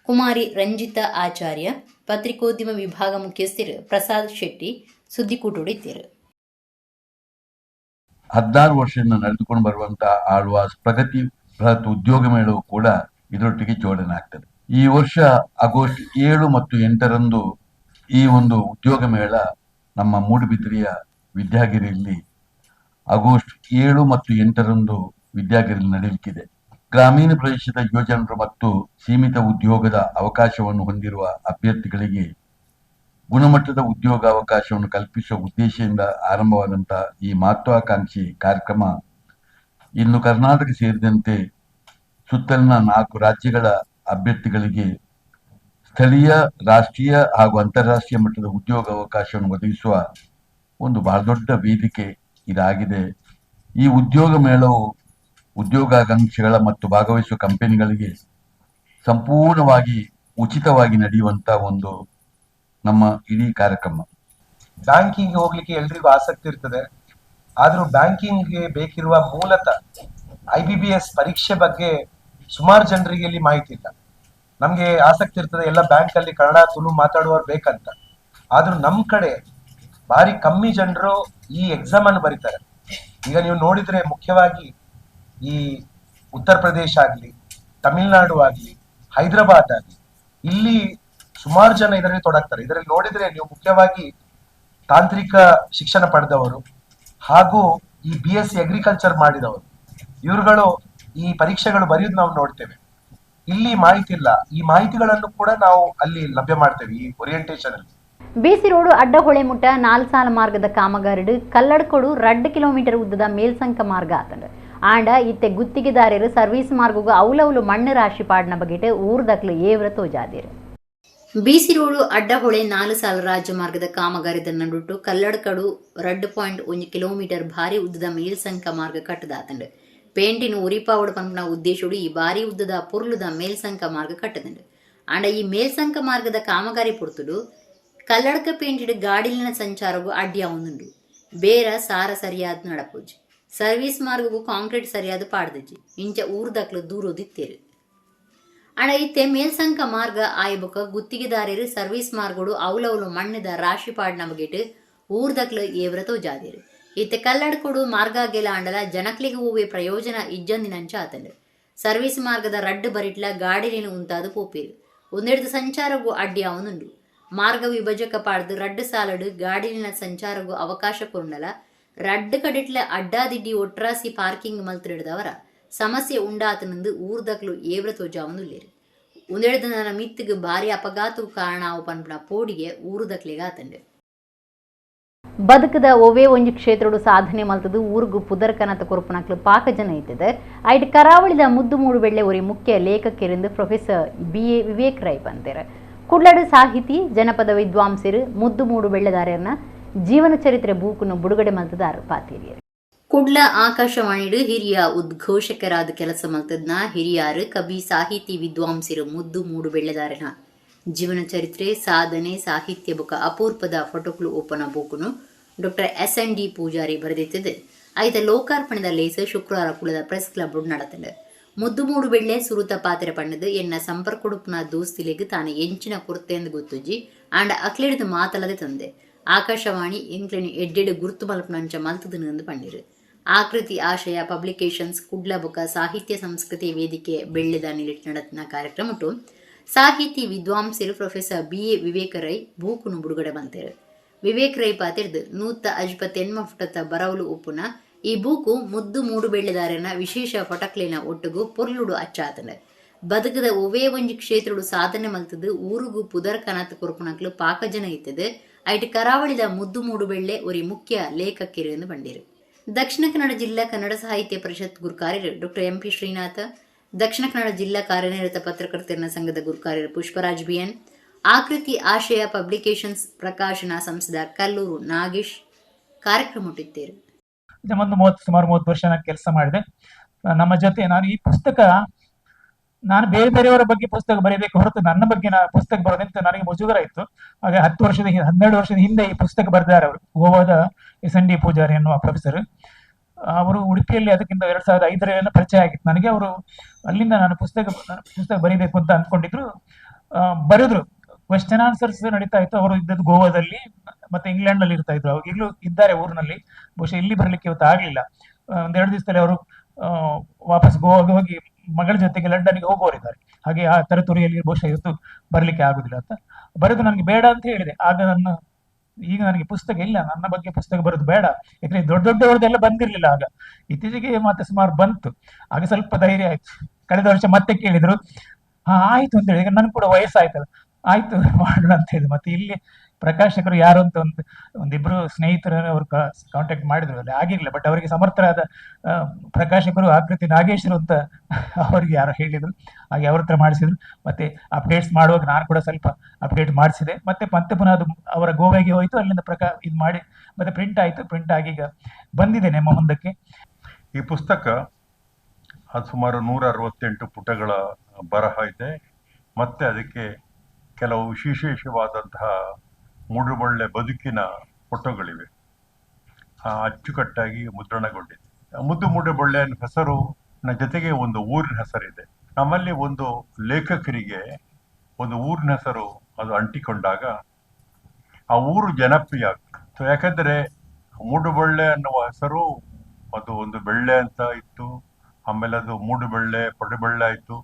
ಕುಮಾರಿ ರಂಜಿತಾ ಆಚಾರ್ಯ, ಪತ್ರಿಕೋದ್ಯಮ ವಿಭಾಗ ಮುಖ್ಯಸ್ಥರು ಪ್ರಸಾದ್ ಶೆಟ್ಟಿ ಸುದ್ದಿಕೂಟೋಡು ಇತ್ತೀರು. 16 ವರ್ಷದಿಂದ ನಡೆದುಕೊಂಡು ಬರುವಂತಹ ಆಳ್ವಾಸ್ ಪ್ರಗತಿ ಬೃಹತ್ ಉದ್ಯೋಗ ಮೇಳವು ಕೂಡ ಇದರೊಟ್ಟಿಗೆ ಜೋಡಣೆ ಆಗ್ತದೆ. ಈ ವರ್ಷ ಆಗಸ್ಟ್ 7 ಮತ್ತು 8ರಂದು ಈ ಒಂದು ಉದ್ಯೋಗ ಮೇಳ ನಮ್ಮ ಮೂಡುಬಿದಿರೆಯ ವಿದ್ಯಾಗಿರಿಯಲ್ಲಿ ಆಗಸ್ಟ್ 7 ಮತ್ತು 8ರಂದು ವಿದ್ಯಾಗಿರಿಯಲ್ಲಿ ನಡೆಯಲಿಕ್ಕಿದೆ. ಗ್ರಾಮೀಣ ಪ್ರದೇಶದ ಯುವಜನರು ಮತ್ತು ಸೀಮಿತ ಉದ್ಯೋಗದ ಅವಕಾಶವನ್ನು ಹೊಂದಿರುವ ಅಭ್ಯರ್ಥಿಗಳಿಗೆ ಗುಣಮಟ್ಟದ ಉದ್ಯೋಗ ಅವಕಾಶವನ್ನು ಕಲ್ಪಿಸುವ ಉದ್ದೇಶದಿಂದ ಆರಂಭವಾದಂತಹ ಈ ಮಹತ್ವಾಕಾಂಕ್ಷಿ ಕಾರ್ಯಕ್ರಮ ಇನ್ನು ಕರ್ನಾಟಕ ಸೇರಿದಂತೆ ಸುತ್ತಲಿನ 4 ರಾಜ್ಯಗಳ ಅಭ್ಯರ್ಥಿಗಳಿಗೆ ಸ್ಥಳೀಯ, ರಾಷ್ಟ್ರೀಯ ಹಾಗೂ ಅಂತಾರಾಷ್ಟ್ರೀಯ ಮಟ್ಟದ ಉದ್ಯೋಗ ಅವಕಾಶವನ್ನು ಒದಗಿಸುವ ಒಂದು ಬಹಳ ದೊಡ್ಡ ವೇದಿಕೆ ಇದಾಗಿದೆ. ಈ ಉದ್ಯೋಗ ಮೇಳವು ಉದ್ಯೋಗಾಕಾಂಕ್ಷಿಗಳ ಮತ್ತು ಭಾಗವಹಿಸುವ ಕಂಪನಿಗಳಿಗೆ ಸಂಪೂರ್ಣವಾಗಿ ಉಚಿತವಾಗಿ ನಡೆಯುವಂತ ಒಂದು ನಮ್ಮ ಇಡೀ ಕಾರ್ಯಕ್ರಮ. ಬ್ಯಾಂಕಿಂಗ್ ಹೋಗ್ಲಿಕ್ಕೆ ಎಲ್ರಿಗೂ ಆಸಕ್ತಿ ಇರ್ತದೆ. ಆದ್ರೂ ಬ್ಯಾಂಕಿಂಗ್ಗೆ ಬೇಕಿರುವ ಮೂಲತಃ IBPS ಪರೀಕ್ಷೆ ಬಗ್ಗೆ ಸುಮಾರು ಜನರಿಗೆ ಇಲ್ಲಿ ಮಾಹಿತಿ ಇಲ್ಲ. ನಮ್ಗೆ ಆಸಕ್ತಿ ಇರ್ತದೆ, ಎಲ್ಲ ಬ್ಯಾಂಕ್ ಅಲ್ಲಿ ಕನ್ನಡ, ತುಳು ಮಾತಾಡುವವರು ಬೇಕಂತ. ಆದ್ರೂ ನಮ್ ಕಡೆ ಭಾರಿ ಕಮ್ಮಿ ಜನರು ಈ ಎಕ್ಸಾಮ್ ಅನ್ನು ಬರೀತಾರೆ. ಈಗ ನೀವು ನೋಡಿದ್ರೆ ಮುಖ್ಯವಾಗಿ ಈ ಉತ್ತರ ಪ್ರದೇಶ ಆಗ್ಲಿ, ತಮಿಳ್ನಾಡು ಆಗ್ಲಿ, ಹೈದರಾಬಾದ್ ಆಗ್ಲಿ, ಇಲ್ಲಿ ಸುಮಾರು ಜನ ಇದರಲ್ಲಿ ತೊಡಗ್ತಾರೆ. ಇದರಲ್ಲಿ ನೋಡಿದ್ರೆ ನೀವು ಮುಖ್ಯವಾಗಿ ತಾಂತ್ರಿಕ ಶಿಕ್ಷಣ ಪಡೆದವರು ಹಾಗೂ ಈ BSc agriculture ಮಾಡಿದವರು, ಇವರುಗಳು ಈ ಪರೀಕ್ಷೆಗಳು ಬರೆಯುವುದು ನಾವು ನೋಡ್ತೇವೆ. ಇಲ್ಲಿ ಮಾಹಿತಿ ಇಲ್ಲ. ಈ ಮಾಹಿತಿಗಳನ್ನು ಕೂಡ ನಾವು ಅಲ್ಲಿ ಲಭ್ಯ ಮಾಡ್ತೇವೆ ಈ ಓರಿಯಂಟೇಷನ್ ಅಲ್ಲಿ. ಬಿಸಿ ರೋಡು ಅಡ್ಡಹೊಳೆ ಮುಟ್ಟ 4 ಸಾಲ ಮಾರ್ಗದ ಕಾಮಗಾರಿಡು ಕಲ್ಲಡ್ಕೊಡು 2 ಕಿಲೋಮೀಟರ್ ಉದ್ದದ ಮೇಲ್ಸಂಕ ಮಾರ್ಗ ಆತಂಡು. ಆಂಡ ಇತ್ತೆ ಗುತ್ತಿಗೆದಾರರು ಸರ್ವಿಸ್ ಮಾರ್ಗಗೂ ಅವಲವಲು ಮಣ್ಣು ರಾಶಿ ಪಾಡಿನ ಬಗೆಟ್ ಊರ್ದಕ್ಲು ಏವ್ರ ತೋಜಾದಿರು. ಬಿಸಿ ರೋಡು ಅಡ್ಡಹೊಳೆ 4 ಸಾಲ ರಾಜ್ಯ ಮಾರ್ಗದ ಕಾಮಗಾರಿದ ನಡುಟು ಕಲ್ಲಡ್ಕಡು 2.1 ಕಿಲೋಮೀಟರ್ ಭಾರಿ ಉದ್ದದ ಮೇಲ್ಸಂಕ ಮಾರ್ಗ ಕಟ್ಟದಾತಂಡು. ಪೇಂಟಿನ ಉರಿಪಾವಡು ಪಂಪನ ಉದ್ದೇಶೋಡು ಈ ಭಾರಿ ಉದ್ದದ ಪೊರ್ಲುದ ಮೇಲ್ಸಂಕ ಮಾರ್ಗ ಕಟ್ಟದಂಡು. ಆಂಡ ಈ ಮೇಲ್ಸಂಕ ಮಾರ್ಗದ ಕಾಮಗಾರಿ ಪೊರ್ತುಡು ಕಲ್ಲಡ್ಕ ಪೇಂಟಿಡ್ ಗಾಡಿಲಿನ ಸಂಚಾರಗೂ ಅಡ್ಡಿಯಾವುಂದುಂಡು. ಬೇರ ಸಾರ ಸರಿಯಾದ ನಡಪೋಜಿ. ಸರ್ವಿಸ್ ಮಾರ್ಗಗೂ ಕಾಂಕ್ರೀಟ್ ಸರಿಯಾದ ಪಾಡ್ದಜ್ಜಿ. ಇಂಚ ಊರ್ದಕ್ಲು ದೂರೋದಿತ್ತೇರು. ಅಣ ಇತ್ತೆ ಮೇಲ್ಸಂಕ ಮಾರ್ಗ ಆಯ್ಬೊಕ ಗುತ್ತಿಗೆದಾರರು ಸರ್ವಿಸ್ ಮಾರ್ಗಡು ಅವಲವಲು ಮಣ್ಣದ ರಾಶಿ ಪಾಡ್ನ ಬಗೆಟ್ ಊರ್ದಕ್ಲು ಏವ್ರ ತೋಜಾದಿರು. ಇತ್ತೆ ಕಲ್ಲಡ್ಕೊಡು ಮಾರ್ಗ ಗೆಲ ಆಂಡಲ ಜನಕ್ಲಿಗೆ ಹೂವೆ ಪ್ರಯೋಜನ ಇಜ್ಜಂದಿನಂಚ ಆತಂಡು. ಸರ್ವಿಸ್ ಮಾರ್ಗದ ರಡ್ಡು ಬರಿಟ್ಲ ಗಾಡಿಲಿನ ಉಂತಾದ ಪೋಪೇರು. ಒಂದೆಡ್ದು ಸಂಚಾರಗೂ ಅಡ್ಡಿ ಅವನುಂಡು. ಮಾರ್ಗ ವಿಭಜಕ ಪಾಡ್ದು ರಡ್ಡು ಸಾಲಡು ಗಾಡಿಲಿನ ಸಂಚಾರಗೂ ಅವಕಾಶ ಕೊರುಂಡಲ ರಡ್ಡು ಕಡಿಟ್ಲ ಅಡ್ಡಾದಿಡ್ಡಿ ಒಟ್ರಾಸಿ ಪಾರ್ಕಿಂಗ್ ಮಲ್ತಿಡ್ದವರ ಸಮಸ್ಯೆ ಉಂಡಾತನಂದು ಊರ್ದಕ್ಲು ಏವ್ರ ತೋಜಾವೊಂದುಲ್ಲೇರು. ಒಂದೆಡ್ದು ನನ್ನ ಮಿತ್ತಿಗೆ ಭಾರಿ ಅಪಘಾತ ಕಾರಣ ಅವು ಪನ್ಪುನ ಪೋಡಿಗೆ ಊರುದಕ್ಲಿಗೆ ಆತಂಡು. ಬದುಕದ ಒವೇ ಒಂಜಿ ಕ್ಷೇತ್ರಡು ಸಾಧನೆ ಮಲ್ತದು ಊರುಗು ಪುದರ್ಕನತ ಕೊರಪುನಕ್ಲು ಪಾಕ ಜನ ಇತ್ತದ. ಐಟ್ ಕರಾವಳಿದ ಮುದ್ದು ಮೂಡು ಬೆಳ್ಳೆ ಒರಿ ಮುಖ್ಯ ಲೇಖಕರಿಂದ ಪ್ರೊಫೆಸರ್ BA Vivek Rai ಪಂತೇರು. ಕುಡ್ಲಡು ಸಾಹಿತಿ ಜನಪದ ವಿದ್ವಾಂಸರು ಮುದ್ದು ಮೂಡು ಬೆಳ್ಳೆದಾರರ್ನ ಜೀವನ ಚರಿತ್ರೆ ಬೂಕುನು ಬುಡುಗಡೆ ಮಲ್ತದಾರು ಪಾತೇರಿಯರು. ಕುಡ್ಲ ಆಕಾಶವಾಣಿಡು ಹಿರಿಯ ಉದ್ಘೋಷಕರಾದ ಕೆಲಸ ಮಲ್ತದ್ನ ಹಿರಿಯಾರು ಕವಿ ಸಾಹಿತಿ ವಿದ್ವಾಂಸರು ಮುದ್ದು ಮೂಡು ಬೆಳ್ಳೆದಾರನ ಜೀವನ ಚರಿತ್ರೆ ಸಾಧನೆ ಸಾಹಿತ್ಯ ಬುಕ ಅಪೂರ್ಪದ ಫೋಟೋಕ್ಲು ಓಪನ ಬೂಕುನು ಡಾಕ್ಟರ್ SND Poojary ಬರೆದಿತ್ತದು. ಐತ ಲೋಕಾರ್ಪಣೆದ ಲೇಸ್ ಶುಕ್ರವಾರ ಕುಳದ ಪ್ರೆಸ್ ಕ್ಲಬ್ ನಡತಂಡು. ಮುದ್ದು ಮೂಡು ಬೆಳ್ಳೆ ಸುರುತ ಪಾತ್ರೆ ಪಣ್ಣದು ಎನ್ನ ಸಂಪರ್ಕೊಡುಪುನ ದೋಸ್ತಿಲೆಗ್ ತಾನು ಎಂಚಿನ ಕೊರತೆಂದು ಗೊತ್ತುಜ್ಜಿ ಆಂಡ ಅಕ್ಲಿಡ್ದು ಮಾತಲದೆ ತಂದೆ. ಆಕಾಶವಾಣಿ ಎಂಕ್ಲೆನ್ ಎಡ್ಡೆಡ್ ಗುರ್ತು ಮಲ್ಪನಂಚ ಮಲ್ತದನು ಪಂಡಿರು. ಆಕೃತಿ ಆಶಯ ಪಬ್ಲಿಕೇಶನ್ಸ್ ಕುಡ್ಲ ಬುಕ ಸಾಹಿತ್ಯ ಸಂಸ್ಕೃತಿ ವೇದಿಕೆ ಬೆಳ್ಳೆದ ನಿಲಿಟ್ ನಡತ್ನ ಕಾರ್ಯಕ್ರಮಟು ಸಾಹಿತಿ ವಿದ್ವಾಂಸರು ಪ್ರೊಫೆಸರ್ BA Vivek Rai ಬೂಕುನು ಬುಡುಗಡೆ ಬಂತೇರು. ವಿವೇಕ್ ರೈ ಪಾತಿರ್ದು ನೂತ ಅಜ್ಪ ತೆನ್ಮ ಫುಟತ ಬರವಲು ಉಪ್ಪುನ ಈ ಬೂಕು ಮುದ್ದು ಮೂಡುಬೆಳ್ಳೆದಾರನ ವಿಶೇಷ ಪಟಕ್ಲೆನ ಒಟ್ಟುಗು ಪೊರ್ಲುಡು ಅಚ್ಚಾತಂಡ್. ಬದುಕದ ಒವ್ವೇ ಒಂಜಿ ಕ್ಷೇತ್ರಡು ಸಾಧನೆ ಮಲ್ತದು ಊರುಗು ಪುದರ್ ಕನತ್ ಕೊರ್ಪುನಕ್ಲು ಪಾಕಜನ ಇತ್ತದು. ಐಟ್ ಕರಾವಳಿದ ಮುದ್ದು ಮೂಡುಬೆಳ್ಳೆ ಒರಿ ಮುಖ್ಯ ಲೇಖಕಿರು ಎಂದು ಪಂಡೇರು. ದಕ್ಷಿಣ ಕನ್ನಡ ಜಿಲ್ಲಾ ಕನ್ನಡ ಸಾಹಿತ್ಯ ಪರಿಷತ್ ಗುರುಕಾರ್ಯರು ಡಾಕ್ಟರ್ ಎಂಪಿ ಶ್ರೀನಾಥ, ದಕ್ಷಿಣ ಕನ್ನಡ ಜಿಲ್ಲಾ ಕಾರ್ಯನಿರತ ಪತ್ರಕರ್ತರ ಸಂಘದ ಗುರುಕಾರ್ಯರು ಪುಷ್ಪರಾಜ್ ಬಿಎನ್, ಆಕೃತಿ ಆಶಯ ಪಬ್ಲಿಕೇಶನ್ಸ್ ಪ್ರಕಾಶನ ಸಂಸ್ಥೆದ ಕಲ್ಲೂರು ನಾಗೇಶ್ ಕಾರ್ಯಕ್ರಮ ಇಟ್ಟಿದ್ದೇರು. ಒಂದು ಸುಮಾರು 30 ವರ್ಷ ನಾನು ಕೆಲಸ ಮಾಡಿದೆ. ನಮ್ಮ ಜೊತೆ ನಾನು ಈ ಪುಸ್ತಕ, ನಾನು ಬೇರೆ ಬೇರೆಯವರ ಬಗ್ಗೆ ಪುಸ್ತಕ ಬರೀಬೇಕು ಹೊರತು ನನ್ನ ಬಗ್ಗೆ ಪುಸ್ತಕ ಬರೋದಂತ ನನಗೆ ಮುಜುಗರ ಇತ್ತು. ಹಾಗೆ 10 ವರ್ಷದ 12 ವರ್ಷದ ಹಿಂದೆ ಈ ಪುಸ್ತಕ ಬರೆದಿದ್ದಾರೆ ಅವರು, ಗೋವಾದ SND Poojary ಅನ್ನುವ ಪ್ರೊಫೆಸರ್ ಅವರು. ಉಡುಪಿಯಲ್ಲಿ ಅದಕ್ಕಿಂತ 2005ರಲ್ಲಿ ಪರಿಚಯ ಆಗಿತ್ತು ನನಗೆ. ಅವರು ಅಲ್ಲಿಂದ ನಾನು ಪುಸ್ತಕ ಪುಸ್ತಕ ಬರೀಬೇಕು ಅಂತ ಅಂದ್ಕೊಂಡಿದ್ರು, ಬರೆದ್ರು. ಕ್ವೆಶ್ಚನ್ ಆನ್ಸರ್ಸ್ ನಡೀತಾ ಇತ್ತು. ಅವರು ಇದ್ದದ್ದು ಗೋವಾದಲ್ಲಿ ಮತ್ತೆ ಇಂಗ್ಲೆಂಡ್ ನಲ್ಲಿ ಇರ್ತಾ ಇದ್ರು. ಅವಾಗ ಈಗಲೂ ಇದ್ದಾರೆ ಊರಿನಲ್ಲಿ, ಬಹುಶಃ ಇಲ್ಲಿ ಬರ್ಲಿಕ್ಕೆ ಇವತ್ತು ಆಗ್ಲಿಲ್ಲ. ಒಂದೆರಡು ದಿವಸದಲ್ಲಿ ಅವರು ವಾಪಸ್ ಗೋವಾಗೆ ಹೋಗಿ ಮಗಳ ಜೊತೆಗೆ ಲಂಡನ್ಗೆ ಹೋಗುವವರಿದ್ದಾರೆ. ಹಾಗೆ ಆ ತರತುರಿಯಲ್ಲಿ ಬಹುಶಃ ಇವತ್ತು ಬರ್ಲಿಕ್ಕೆ ಆಗುದಿಲ್ಲ ಅಂತ ಬರೆದು ನನಗೆ ಬೇಡ ಅಂತ ಹೇಳಿದೆ. ಆಗ ನನ್ನ ಈಗ ನನಗೆ ಪುಸ್ತಕ ಇಲ್ಲ, ನನ್ನ ಬಗ್ಗೆ ಪುಸ್ತಕ ಬರೋದು ಬೇಡ, ಯಾಕಂದ್ರೆ ದೊಡ್ಡ ದೊಡ್ಡವರದೆಲ್ಲ ಬಂದಿರ್ಲಿಲ್ಲ ಆಗ. ಇತ್ತೀಚೆಗೆ ಮತ್ತೆ ಸುಮಾರು ಬಂತು, ಆಗ ಸ್ವಲ್ಪ ಧೈರ್ಯ ಆಯ್ತು. ಕಳೆದ ವರ್ಷ ಮತ್ತೆ ಕೇಳಿದ್ರು, ಹಾ ಆಯ್ತು ಅಂತ ಹೇಳಿ. ಈಗ ನನ್ಗೆ ಕೂಡ ವಯಸ್ಸಾಯ್ತಲ್ಲ, ಆಯ್ತು ಮಾಡೋಣ ಅಂತ ಹೇಳಿ. ಮತ್ತೆ ಇಲ್ಲಿ ಪ್ರಕಾಶಕರು ಯಾರು ಅಂತ ಒಂದಿಬ್ರು ಸ್ನೇಹಿತರು ಅವರು ಕಾಂಟ್ಯಾಕ್ಟ್ ಮಾಡಿದ್ರು, ಅಲ್ಲಿ ಆಗಿರ್ಲಿಲ್ಲ. ಬಟ್ ಅವರಿಗೆ ಸಮರ್ಥರಾದ ಪ್ರಕಾಶಕರು ಆಕೃತಿ ನಾಗೇಶರು ಅಂತ ಅವ್ರಿಗೆ ಯಾರೋ ಹೇಳಿದ್ರು, ಹಾಗೆ ಅವ್ರ ಹತ್ರ ಮಾಡಿಸಿದ್ರು. ಮತ್ತೆ ಅಪ್ಡೇಟ್ಸ್ ಮಾಡುವಾಗ ನಾನು ಕೂಡ ಸ್ವಲ್ಪ ಅಪ್ಡೇಟ್ ಮಾಡಿಸಿದೆ. ಮತ್ತೆ ಮತ್ತೆ ಪುನಃ ಅದು ಅವರ ಗೋವಾಗೆ ಹೋಯಿತು, ಅಲ್ಲಿಂದ ಇದು ಮಾಡಿ ಮತ್ತೆ ಪ್ರಿಂಟ್ ಆಯಿತು. ಪ್ರಿಂಟ್ ಆಗಿ ಈಗ ಬಂದಿದೆ ನಿಮ್ಮ ಮುಂದಕ್ಕೆ. ಈ ಪುಸ್ತಕ ಅದು ಸುಮಾರು 168 ಪುಟಗಳ ಬರಹ ಇದೆ. ಮತ್ತೆ ಅದಕ್ಕೆ ಕೆಲವು ವಿಶೇಷವಾದಂತಹ ಮೂಡುಬಳ್ಳೆ ಬದುಕಿನ ಫೋಟೋಗಳಿವೆ, ಅಚ್ಚುಕಟ್ಟಾಗಿ ಮುದ್ರಣಗೊಂಡಿದೆ. ಮುದ್ದು ಮೂಡುಬಳ್ಳೆ ಅನ್ನೋ ಹೆಸರು ಜೊತೆಗೆ ಒಂದು ಊರಿನ ಹೆಸರಿದೆ. ನಮ್ಮಲ್ಲಿ ಒಂದು ಲೇಖಕರಿಗೆ ಒಂದು ಊರಿನ ಹೆಸರು ಅದು ಅಂಟಿಕೊಂಡಾಗ ಆ ಊರು ಜನಪ್ರಿಯ ಆಗ್ತದೆ. ಸೊ ಯಾಕಂದರೆ ಮೂಡುಬಳ್ಳೆ ಅನ್ನುವ ಹೆಸರು ಅದು ಒಂದು ಬೆಳ್ಳೆ ಅಂತ ಇತ್ತು, ಆಮೇಲೆ ಅದು ಮೂಡುಬಳ್ಳೆ ಪಡುಬಳ್ಳೆ ಆಯಿತು.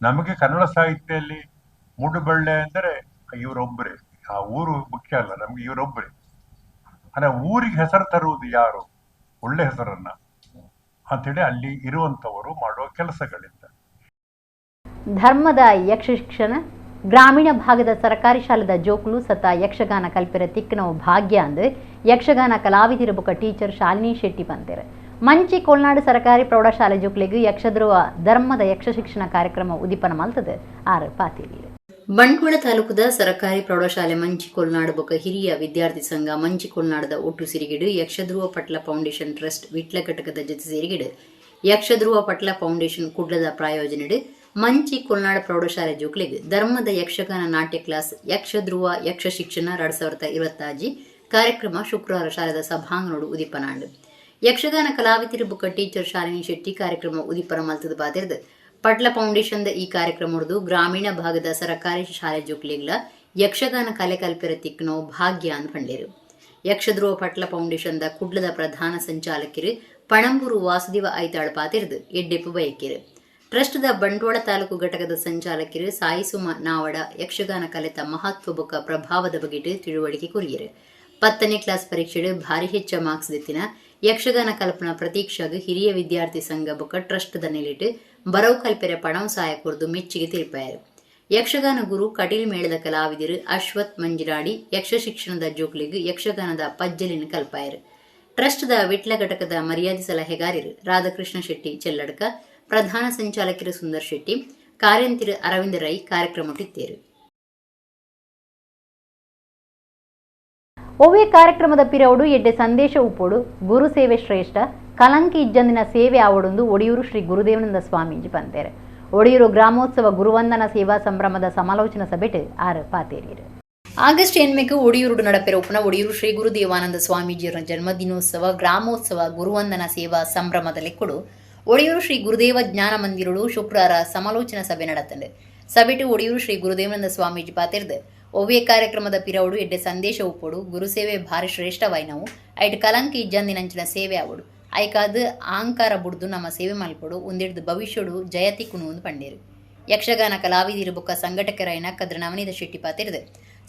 ನಮಗೆ ಕನ್ನಡ ಸಾಹಿತ್ಯದಲ್ಲಿ ಮೂಡುಬಳ್ಳೆ ಅಂದರೆ ಇವರೊಬ್ಬರೇ, ಆ ಊರು ಮುಖ್ಯ ಅಲ್ಲ, ನಮ್ಗೆ ಇವರೊಬ್ಬರೇ. ಅಂದರೆ ಊರಿಗೆ ಹೆಸರು ತರುವುದು ಯಾರು, ಒಳ್ಳೆ ಹೆಸರನ್ನ ಅಂಥೇಳಿ ಅಲ್ಲಿ ಇರುವಂಥವರು ಮಾಡುವ ಕೆಲಸಗಳಿಂದ. ಧರ್ಮದ ಯಕ್ಷಶಿಕ್ಷಣ ಗ್ರಾಮೀಣ ಭಾಗದ ಸರ್ಕಾರಿ ಶಾಲೆದ ಜೋಕುಲು ಸತ ಯಕ್ಷಗಾನ ಕಲ್ಪಿರ ತಿಕ್ಕನವು ಭಾಗ್ಯ ಅಂದು ಯಕ್ಷಗಾನ ಕಲಾವಿದಿರ ಬೊಕ ಟೀಚರ್ ಶಾಲಿನಿ ಶೆಟ್ಟಿ ಪಂತೇರು. ಮಂಚಿ ಕೊಲ್ನಾಡು ಸರ್ಕಾರಿ ಪ್ರೌಢಶಾಲೆ ಜೋಕ್ಲೆಗ್ ಯಕ್ಷಧ್ರುವ ಧರ್ಮದ ಯಕ್ಷಶಿಕ್ಷಣ ಕಾರ್ಯಕ್ರಮ ಉದ್ದೀಪನ ಮಲ್ತದೆ ಆರು ಪಾತೇರಿ. ಬಂಟ್ವಾಳ ತಾಲೂಕುದ ಸರಕಾರಿ ಪ್ರೌಢಶಾಲೆ ಮಂಚಿ ಕೊಲ್ನಾಡು ಬೊಕ ಹಿರಿಯ ವಿದ್ಯಾರ್ಥಿ ಸಂಘ ಮಂಚಿ ಕೊಲ್ನಾಡದ ಒಟ್ಟು ಸಿರಿಗಿಡು ಯಕ್ಷಧ್ರುವ ಪಟ್ಲ ಫೌಂಡೇಶನ್ ಟ್ರಸ್ಟ್ ವಿಟ್ಲ ಘಟಕದ ಜೊತೆ ಸೇರಿಗಿಡು ಯಕ್ಷಧ್ರುವ ಪಟ್ಲ ಫೌಂಡೇಶನ್ ಕುಡ್ಲದ ಪ್ರಾಯೋಜನೆಡು ಮಂಚಿ ಕೊಲ್ನಾಡು ಪ್ರೌಢಶಾಲೆ ಜೋಕ್ಲೆಗ್ ಧರ್ಮದ ಯಕ್ಷಗಾನ ನಾಟ್ಯ ಕ್ಲಾಸ್ ಯಕ್ಷಧ್ರುವ ಯಕ್ಷ ಶಿಕ್ಷಣ 2025 ಕಾರ್ಯಕ್ರಮ ಶುಕ್ರವಾರ ಶಾಲೆದ ಸಭಾಂಗಣೋಡು ಉದಿಪನಾಂಡು. ಯಕ್ಷಗಾನ ಕಲಾವಿದರು ಬೊಕ ಟೀಚರ್ ಶಾಲಿನಿ ಶೆಟ್ಟಿ ಕಾರ್ಯಕ್ರಮ ಉದಿಪನ ಮಲ್ತದ ಬಾತಿರ್ದು. ಪಟ್ಲ ಫೌಂಡೇಶನ್ ಈ ಕಾರ್ಯಕ್ರಮದ್ದು ಗ್ರಾಮೀಣ ಭಾಗದ ಸರಕಾರಿ ಶಾಲೆ ಜೋಕ್ಲೆಗ್ಲ ಯಕ್ಷಗಾನ ಕಲೆ ಕಲ್ಪಿರ ತಿಕ್ನೋ ಭಾಗ್ಯ ಅಂದ್ ಪಂಡೇರು. ಯಕ್ಷಧ್ರುವ ಪಟ್ಲ ಫೌಂಡೇಶನ್ the ಕುಡ್ಲದ ಪ್ರಧಾನ ಸಂಚಾಲಕಿರು ಪಣಂಬೂರು ವಾಸುದೇವ ಐತಾಳ್ ಪಾತಿರ್ದು ಎಡ್ಡೆಪ್ಪು ಬಯಕಿರು. ಟ್ರಸ್ಟ್ದ ಬಂಟ್ವಾಳ ತಾಲೂಕು ಘಟಕದ ಸಂಚಾಲಕಿರು ಸಾಯಿಸುಮ ನಾವಡ ಯಕ್ಷಗಾನ ಕಲೆತ ಮಹತ್ವ ಬೊಕ ಪ್ರಭಾವದ ಬಗೆಟ್ ತಿಳುವಳಿಕೆ ಕೊರಿಯರು. 10ನೇ ಕ್ಲಾಸ್ ಪರೀಕ್ಷೆಡು ಭಾರಿ ಹೆಚ್ಚ ಮಾರ್ಕ್ಸ್ ದಿತ್ತಿನ ಯಕ್ಷಗಾನ ಕಲ್ಪನಾ ಪ್ರತೀಕ್ಷಾಗ ಹಿರಿಯ ವಿದ್ಯಾರ್ಥಿ ಸಂಘ ಬೊಕ ಟ್ರಸ್ಟ್ದ ನೆಲೆಟ್ ಬರವು ಕಲ್ಪೆರೆ ಪಣವು ಸಹಾಯ ಕೊರ್ದು ಮೆಚ್ಚಿಗೆ ತೀರ್ಪಾಯರು. ಯಕ್ಷಗಾನ ಗುರು ಕಟೀಲ್ ಮೇಳದ ಕಲಾವಿದರು ಅಶ್ವಥ್ ಮಂಜಿರಾಡಿ ಯಕ್ಷ ಶಿಕ್ಷಣದ ಜೋಕ್ಲಿಗ್ ಯಕ್ಷಗಾನದ ಪಜ್ಜಲಿನ ಕಲ್ಪಾಯರು. ಟ್ರಸ್ಟ್ದ ವಿಟ್ಲ ಘಟಕದ ಮರ್ಯಾದೆ ಸಲಹೆಗಾರರು ರಾಧಾಕೃಷ್ಣ ಶೆಟ್ಟಿ ಚೆಲ್ಲಡ್ಕ, ಪ್ರಧಾನ ಸಂಚಾಲಕರು ಸುಂದರ್ ಶೆಟ್ಟಿ, ಕಾರ್ಯಂತಿರು ಅರವಿಂದ ರೈ ಕಾರ್ಯಕ್ರಮಟ್ಟಿತ್ತೇರು. ಒವ್ವೇ ಕಾರ್ಯಕ್ರಮದ ಪಿರವುಡು ಎಡ್ಡೆ ಸಂದೇಶ ಉಪ್ಪೋಡು ಗುರು ಸೇವೆ ಶ್ರೇಷ್ಠ ಕಲಂಕಿ ಇಜ್ಜಂದಿನ ಸೇವೆ ಆವಡೊಂದು ಒಡಿಯೂರು ಶ್ರೀ ಗುರುದೇವನಂದ ಸ್ವಾಮೀಜಿ ಪಂತೇರು. ಒಡಿಯೂರು ಗ್ರಾಮೋತ್ಸವ ಗುರುವಂದನ ಸೇವಾ ಸಂಭ್ರಮದ ಸಮಾಲೋಚನಾ ಸಭೆಟ್ ಆರು ಪಾತೇರಿಯರು. ಆಗಸ್ಟ್ ಎನ್ಮೆಕ್ ಒಡಿಯೂರು ನಡಪೆರ ಉಪನ ಒಡಿಯೂರು ಶ್ರೀ ಗುರುದೇವಾನಂದ ಸ್ವಾಮೀಜಿಯವರ ಜನ್ಮದಿನೋತ್ಸವ ಗ್ರಾಮೋತ್ಸವ ಗುರುವಂದನ ಸೇವಾ ಸಂಭ್ರಮದ ಲೆಕ್ಕಡು ಒಡಿಯೂರು ಶ್ರೀ ಗುರುದೇವ ಜ್ಞಾನ ಮಂದಿರಡು ಶುಕ್ರವಾರ ಸಮಾಲೋಚನಾ ಸಭೆ ನಡತಂಡು. ಸಭೆಟು ಒಡಿಯೂರು ಶ್ರೀ ಗುರುದೇವಾನಂದ ಸ್ವಾಮೀಜಿ ಪಾತಿರ್ದು ಒವ್ವೇ ಕಾರ್ಯಕ್ರಮದ ಪಿರವುಡು ಎಡ್ಡೆ ಸಂದೇಶ ಉಪ್ಪೋಡು ಗುರುಸೇವೆ ಭಾರಿ ಶ್ರೇಷ್ಠವಾಯ್ನವು ಐಟ್ ಕಲಂಕಿ ಇಜ್ಜಂದಿನಂಚಿನ ಸೇವೆ ಆವಡು ಐಕಾದ್ ಆಂಕಾರ ಬುಡ್ದು ನಮ್ಮ ಸೇವೆ ಮಲ್ಪಡು ಒಂದಿಡ್ದು ಭವಿಷ್ಯಡು ಜಯತಿ ಕುಣು ಪಂಡೇರು. ಯಕ್ಷಗಾನ ಕಲಾವಿದಿರು ಬೊಕ್ಕ ಸಂಘಟಕರಾಯನ ಕದ್ರ ನವನೀತ ಶೆಟ್ಟಿ ಪಾತಿರ್ದು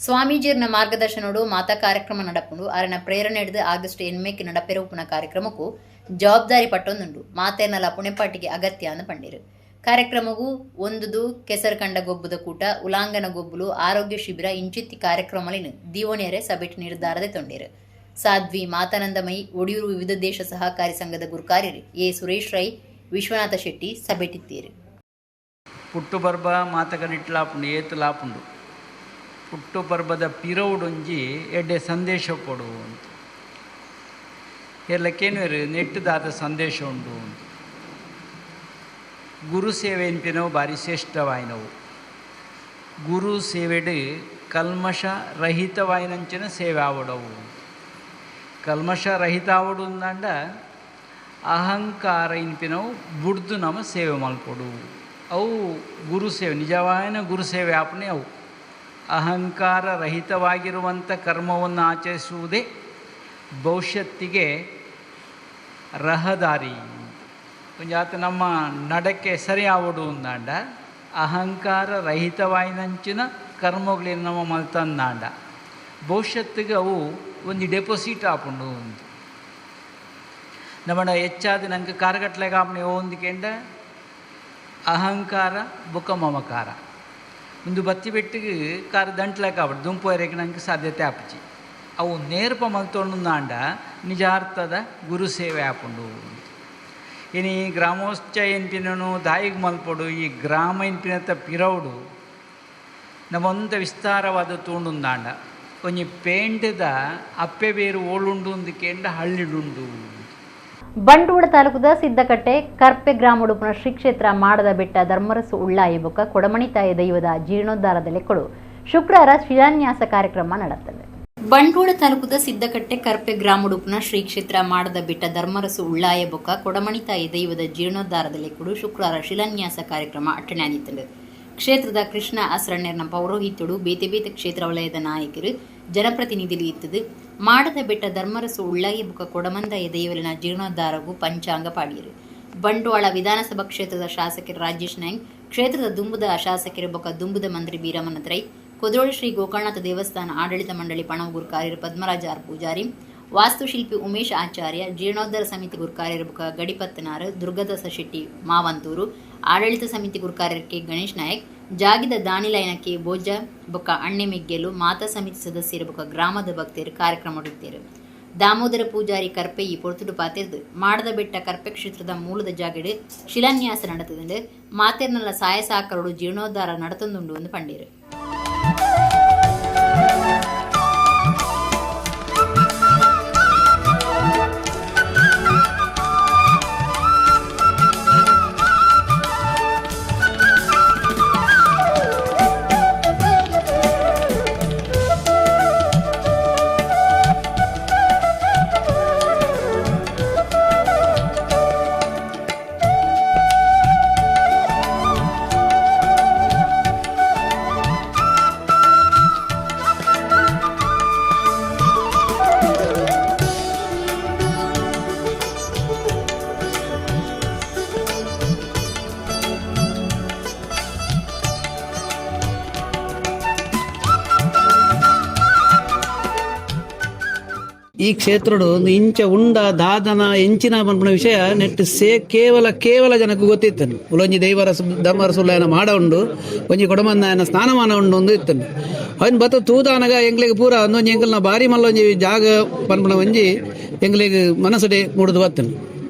ಸ್ವಾಮೀಜಿಯರ್ನ ಮಾರ್ಗದರ್ಶನೋಡು ಮಾತಾ ಕಾರ್ಯಕ್ರಮ ನಡಪುಂಡು ಅರನ ಪ್ರೇರಣೆ ಹಿಡಿದು ಆಗಸ್ಟ್ ಎನ್ಮೇಕ್ ನಡಪೆರವುಪುನ ಕಾರ್ಯಕ್ರಮಕ್ಕೂ ಜವಾಬ್ದಾರಿ ಪಟ್ಟೊಂದುಂಡು. ಮಾತೆರ್ನಲ ಪುಣೆಪಾಟಿಗೆ ಅಗತ್ಯ ಅಂದ್ ಪಂಡೆರ್. ಕಾರ್ಯಕ್ರಮಗೂ ಒಂದುದು ಕೆಸರುಕಂಡ ಗೊಬ್ಬುದ ಕೂಟ, ಉಲಾಂಗನ ಗೊಬ್ಬುಲು, ಆರೋಗ್ಯ ಶಿಬಿರ ಇಂಚಿತ್ತಿ ಕಾರ್ಯಕ್ರಮಲಿನ ದೀವಣಿಯರೆ ಸಭೆಟ್ ನಿರ್ಧಾರ ದೆತೊಂಡೆರ್. ಸಾಧ್ವಿ ಮಾತಾನಂದಮಯಿ, ಒಡಿಯೂರು ವಿವಿಧ ದೇಶ ಸಹಕಾರಿ ಸಂಘದ ಗುರುಕಾರ್ಯರು ಎ ಸುರೇಶ್ ರೈ, ವಿಶ್ವನಾಥ ಶೆಟ್ಟಿ ಸಭೆಟಿತ್ತೀರು. ಪುಟ್ಟು ಪರ್ಬ ಮಾತಕನಿಟ್ಲಾಪುಂಡು ಏತುಲಾಪುಂಡು ಪುಟ್ಟು ಪರ್ಬದ ಪಿರವುಡೊಂಜಿ ಎಡ್ಡೆ ಸಂದೇಶ ಕೊಡು ಅಂತ ಎಲ್ಲಕ್ಕೇನು ನೆಟ್ಟುದಾದ ಸಂದೇಶ ಉಂಡು ಅಂತ. ಗುರು ಸೇವೆ ಎನ್ಪಿನವು ಭಾರಿ ಶ್ರೇಷ್ಠವಾಯಿನವು. ಗುರು ಸೇವೆಡು ಕಲ್ಮಶ ರಹಿತವಾಯಿನಂಚಿನ ಸೇವೆ ಆವಡವು. ಕಲ್ಮಶ ರಹಿತ ಆವಡು ಅಂದಾಂಡ ಅಹಂಕಾರ ಇನ್ಪಿನವು ಬುಡ್ದು ನಮ ಸೇವೆ ಮಲ್ಪೊಡು. ಅವು ಗುರು ಸೇವೆ, ನಿಜವಾದ ಗುರು ಸೇವೆ ಆಪನೆ ಅವು. ಅಹಂಕಾರ ರಹಿತವಾಗಿರುವಂಥ ಕರ್ಮವನ್ನು ಆಚರಿಸುವುದೇ ಭವಿಷ್ಯತ್ತಿಗೆ ರಹದಾರಿ. ಒಂಜಾತ ನಮ್ಮ ನಡಕ್ಕೆ ಸರಿ ಆವಡು ಅಂದಾಂಡ ಅಹಂಕಾರ ರಹಿತವಾಯಿನಂಚಿನ ಕರ್ಮಗಳನ್ನ ನಮ್ಮ ಮಲ್ತಂದಾಂಡ ಭವಿಷ್ಯತ್ತಿಗೆ ಅವು ಒಂದು ಡೆಪಾಸಿಟ್ ಆಪುಂಡು ಅಂತ. ನಮ್ಮಡ ಹೆಚ್ಚಾದ ನಂಗೆ ಕಾರ್ಗಟ್ಲೆಗೆ ಆಪಣೆ ಒಂದಕ್ಕೆಂಡ ಅಹಂಕಾರ ಬುಕ್ಕ ಮಮಕಾರ ಒಂದು ಬತ್ತಿ ಬೆಟ್ಟಿಗೆ ಕಾರ್ ದಂಟ್ಲೆಕ್ ಆಪಡು ದುಂಪು ಎರೆಗೆ ನಂಗೆ ಸಾಧ್ಯತೆ ಆಪುಜಿ. ಅವು ನೇರ್ಪ ಮಲ್ತೊಂಡಾಂಡ ನಿಜಾರ್ಥದ ಗುರು ಸೇವೆ ಆಪುಂಡು. ಇನಿ ಗ್ರಾಮೋತ್ಸವ ಎನ್ಪಿನನು ದಾಯಿಗೆ ಮಲ್ಪೊಡು. ಈ ಗ್ರಾಮ ಎನ್ಪಿನತ್ತ ಪಿರೌಡು ನಮ್ಮೊಂತ ವಿಸ್ತಾರವಾದ ತೂಂಡುಂದಾಂಡ ಒಂಜಿ ಪೇಂಟದ ಅಪ್ಪೆ ಬೇರು ಓಳುಂಡು ಅಂದಕೇಂಡ ಹಳ್ಳಿಡುಂಡು. ಬಂಟ್ವಾಳ ತಾಲೂಕುದ ಸಿದ್ದಕಟ್ಟೆ ಕರ್ಪೆ ಗ್ರಾಮಡುಪುನ ಶ್ರೀ ಕ್ಷೇತ್ರ ಮಾಡದ ಬೆಟ್ಟ ಧರ್ಮರಸು ಉಳ್ಳಾಯಿ ಬೊಕ್ಕ ಕೊಡಮಣಿ ತಾಯಿ ದೈವದ ಜೀರ್ಣೋದ್ಧಾರದ ಲೆಕ್ಕಡು ಶುಕ್ರವಾರ ಶಿಲಾನ್ಯಾಸ ಕಾರ್ಯಕ್ರಮ ನಡೆಯುತ್ತದೆ. ಬಂಟ್ವಾಳ ತಾಲೂಕುದ ಸಿದ್ದಕಟ್ಟೆ ಕರ್ಪೆ ಗ್ರಾಮಡುಪುನ ಶ್ರೀ ಕ್ಷೇತ್ರ ಮಾಡದ ಬೆಟ್ಟ ಧರ್ಮರಸು ಉಳ್ಳಾಯ ಬೊಕ್ಕ ಕೊಡಮಣಿ ತಾಯಿ ದೈವದ ಜೀರ್ಣೋದ್ಧಾರದ ಲೆಕ್ಕಡು ಶುಕ್ರವಾರ ಶಿಲಾನ್ಯಾಸ ಕಾರ್ಯಕ್ರಮ ಅಟ್ಟಣೆ. ಕ್ಷೇತ್ರದ ಕೃಷ್ಣ ಆಸರಣ್ಯರ್ನ ಪೌರೋಹಿತ್ಯಡು ಬೇತೆ ಬೇತೆ ಕ್ಷೇತ್ರ ವಲಯದ ನಾಯಕರು ಜನಪ್ರತಿನಿಧಿಲು ಇತ್ತದು. ಮಾಡದ ಬೆಟ್ಟ ಧರ್ಮರಸು ಉಳ್ಳಾಯಿ ಬುಕ್ಕ ಕೊಡಮಂದಾಯ ದೈವಲಿನ ಜೀರ್ಣೋದ್ಧಾರಗೂ ಪಂಚಾಂಗ ಪಾಡಿಯರು. ಬಂಟ್ವಾಳ ವಿಧಾನಸಭಾ ಕ್ಷೇತ್ರದ ಶಾಸಕರು ರಾಜೇಶ್ ನಾಯ್ಕ್, ಕ್ಷೇತ್ರದ ದುಂಬುದ ಶಾಸಕರು ಬೊಕ್ಕ ದುಂಬುದ ಮಂತ್ರಿ ಬೀರಮನತ್ ರೈ, ಕುದ್ರೋಳಿ ಶ್ರೀ ಗೋಕರ್ಣನಾಥ ದೇವಸ್ಥಾನ ಆಡಳಿತ ಮಂಡಳಿ ಪಣವು ಗುರುಕಾರ್ಯರು ಪದ್ಮರಾಜ ಆರ್ ಪೂಜಾರಿ, ವಾಸ್ತುಶಿಲ್ಪಿ ಉಮೇಶ್ ಆಚಾರ್ಯ, ಜೀರ್ಣೋದ್ಧಾರ ಸಮಿತಿ ಗುರುಕಾರ್ಯರು ಬೊಕ್ಕ ಗಡಿಪತ್ತನಾರು ದುರ್ಗದಾಸ ಶೆಟ್ಟಿ ಮಾವಂತೂರು, ಆಡಳಿತ ಸಮಿತಿ ಗುರುಕಾರ್ಯರು ಕೆ ಗಣೇಶ್ ನಾಯಕ್, ಜಾಗಿದ ದಾನಿಲೈನ ಕೆ ಬೋಜ ಬೊಕ್ಕ ಅಣ್ಣೆ ಮೆಗ್ಗೆಲು, ಮಾತಾ ಸಮಿತಿ ಸದಸ್ಯರು ಬೊಕ್ಕ ಗ್ರಾಮದ ಭಕ್ತರು ಕಾರ್ಯಕ್ರಮ ಮಾಡುತ್ತಾರೆ. ದಾಮೋದರ ಪೂಜಾರಿ ಕರ್ಪೆ ಈ ಪೊರ್ತುಡು ಪಾತಿರ್ದು ಮಾಡದ ಬೆಟ್ಟ ಕರ್ಪೆ ಕ್ಷೇತ್ರದ ಮೂಲದ ಜಾಗಡು ಶಿಲಾನ್ಯಾಸ ನಡೆತದಂಡು ಮಾತೆರ್ನಲ್ಲ ಸಾಯ ಸಾಕರಡು ಜೀರ್ಣೋದ್ಧಾರ ನಡೆತಂದುಂಡು ಎಂದು ಪಂಡೀರು. ಈ ಕ್ಷೇತ್ರಡು ಒಂದು ಇಂಚ ಉಂಡ ದಾದನ ಎಂಚಿನ ಪನ್ಪುನ ವಿಷಯ ನೆಟ್ ಸೇ ಕೇವಲ ಕೇವಲ ಜನಕ್ಕೆ ಗೊತ್ತಿತ್ತನು. ಉಲೊಂಜಿ ದೈವರ ಧರ್ಮರಸುಲ್ಲಯನ ಮಾಡ ಉಂಡು, ಒಂಜಿ ಕೊಡಮಂದಾಯನ ಸ್ನಾನಮಾನ ಉಂಡು ಒಂದು ಇತ್ತನು. ಅವನ್ ಬತ್ತ ತೂದಾನಗ ಎಂಗ್ಲಿಗೆ ಪೂರ ಒಂದೊಂಜಿ ಎಂಕಲ್ನ ಬಾರಿ ಮಲ್ಲೊಂಜಿ ಜಾಗ ಪನ್ಪುನ ಒಂಜಿ ಎಂಗ್ಲಿಗೆ ಮನಸ್ಸುಡೆ ಮೂಡುದು ಬತ್ತನು.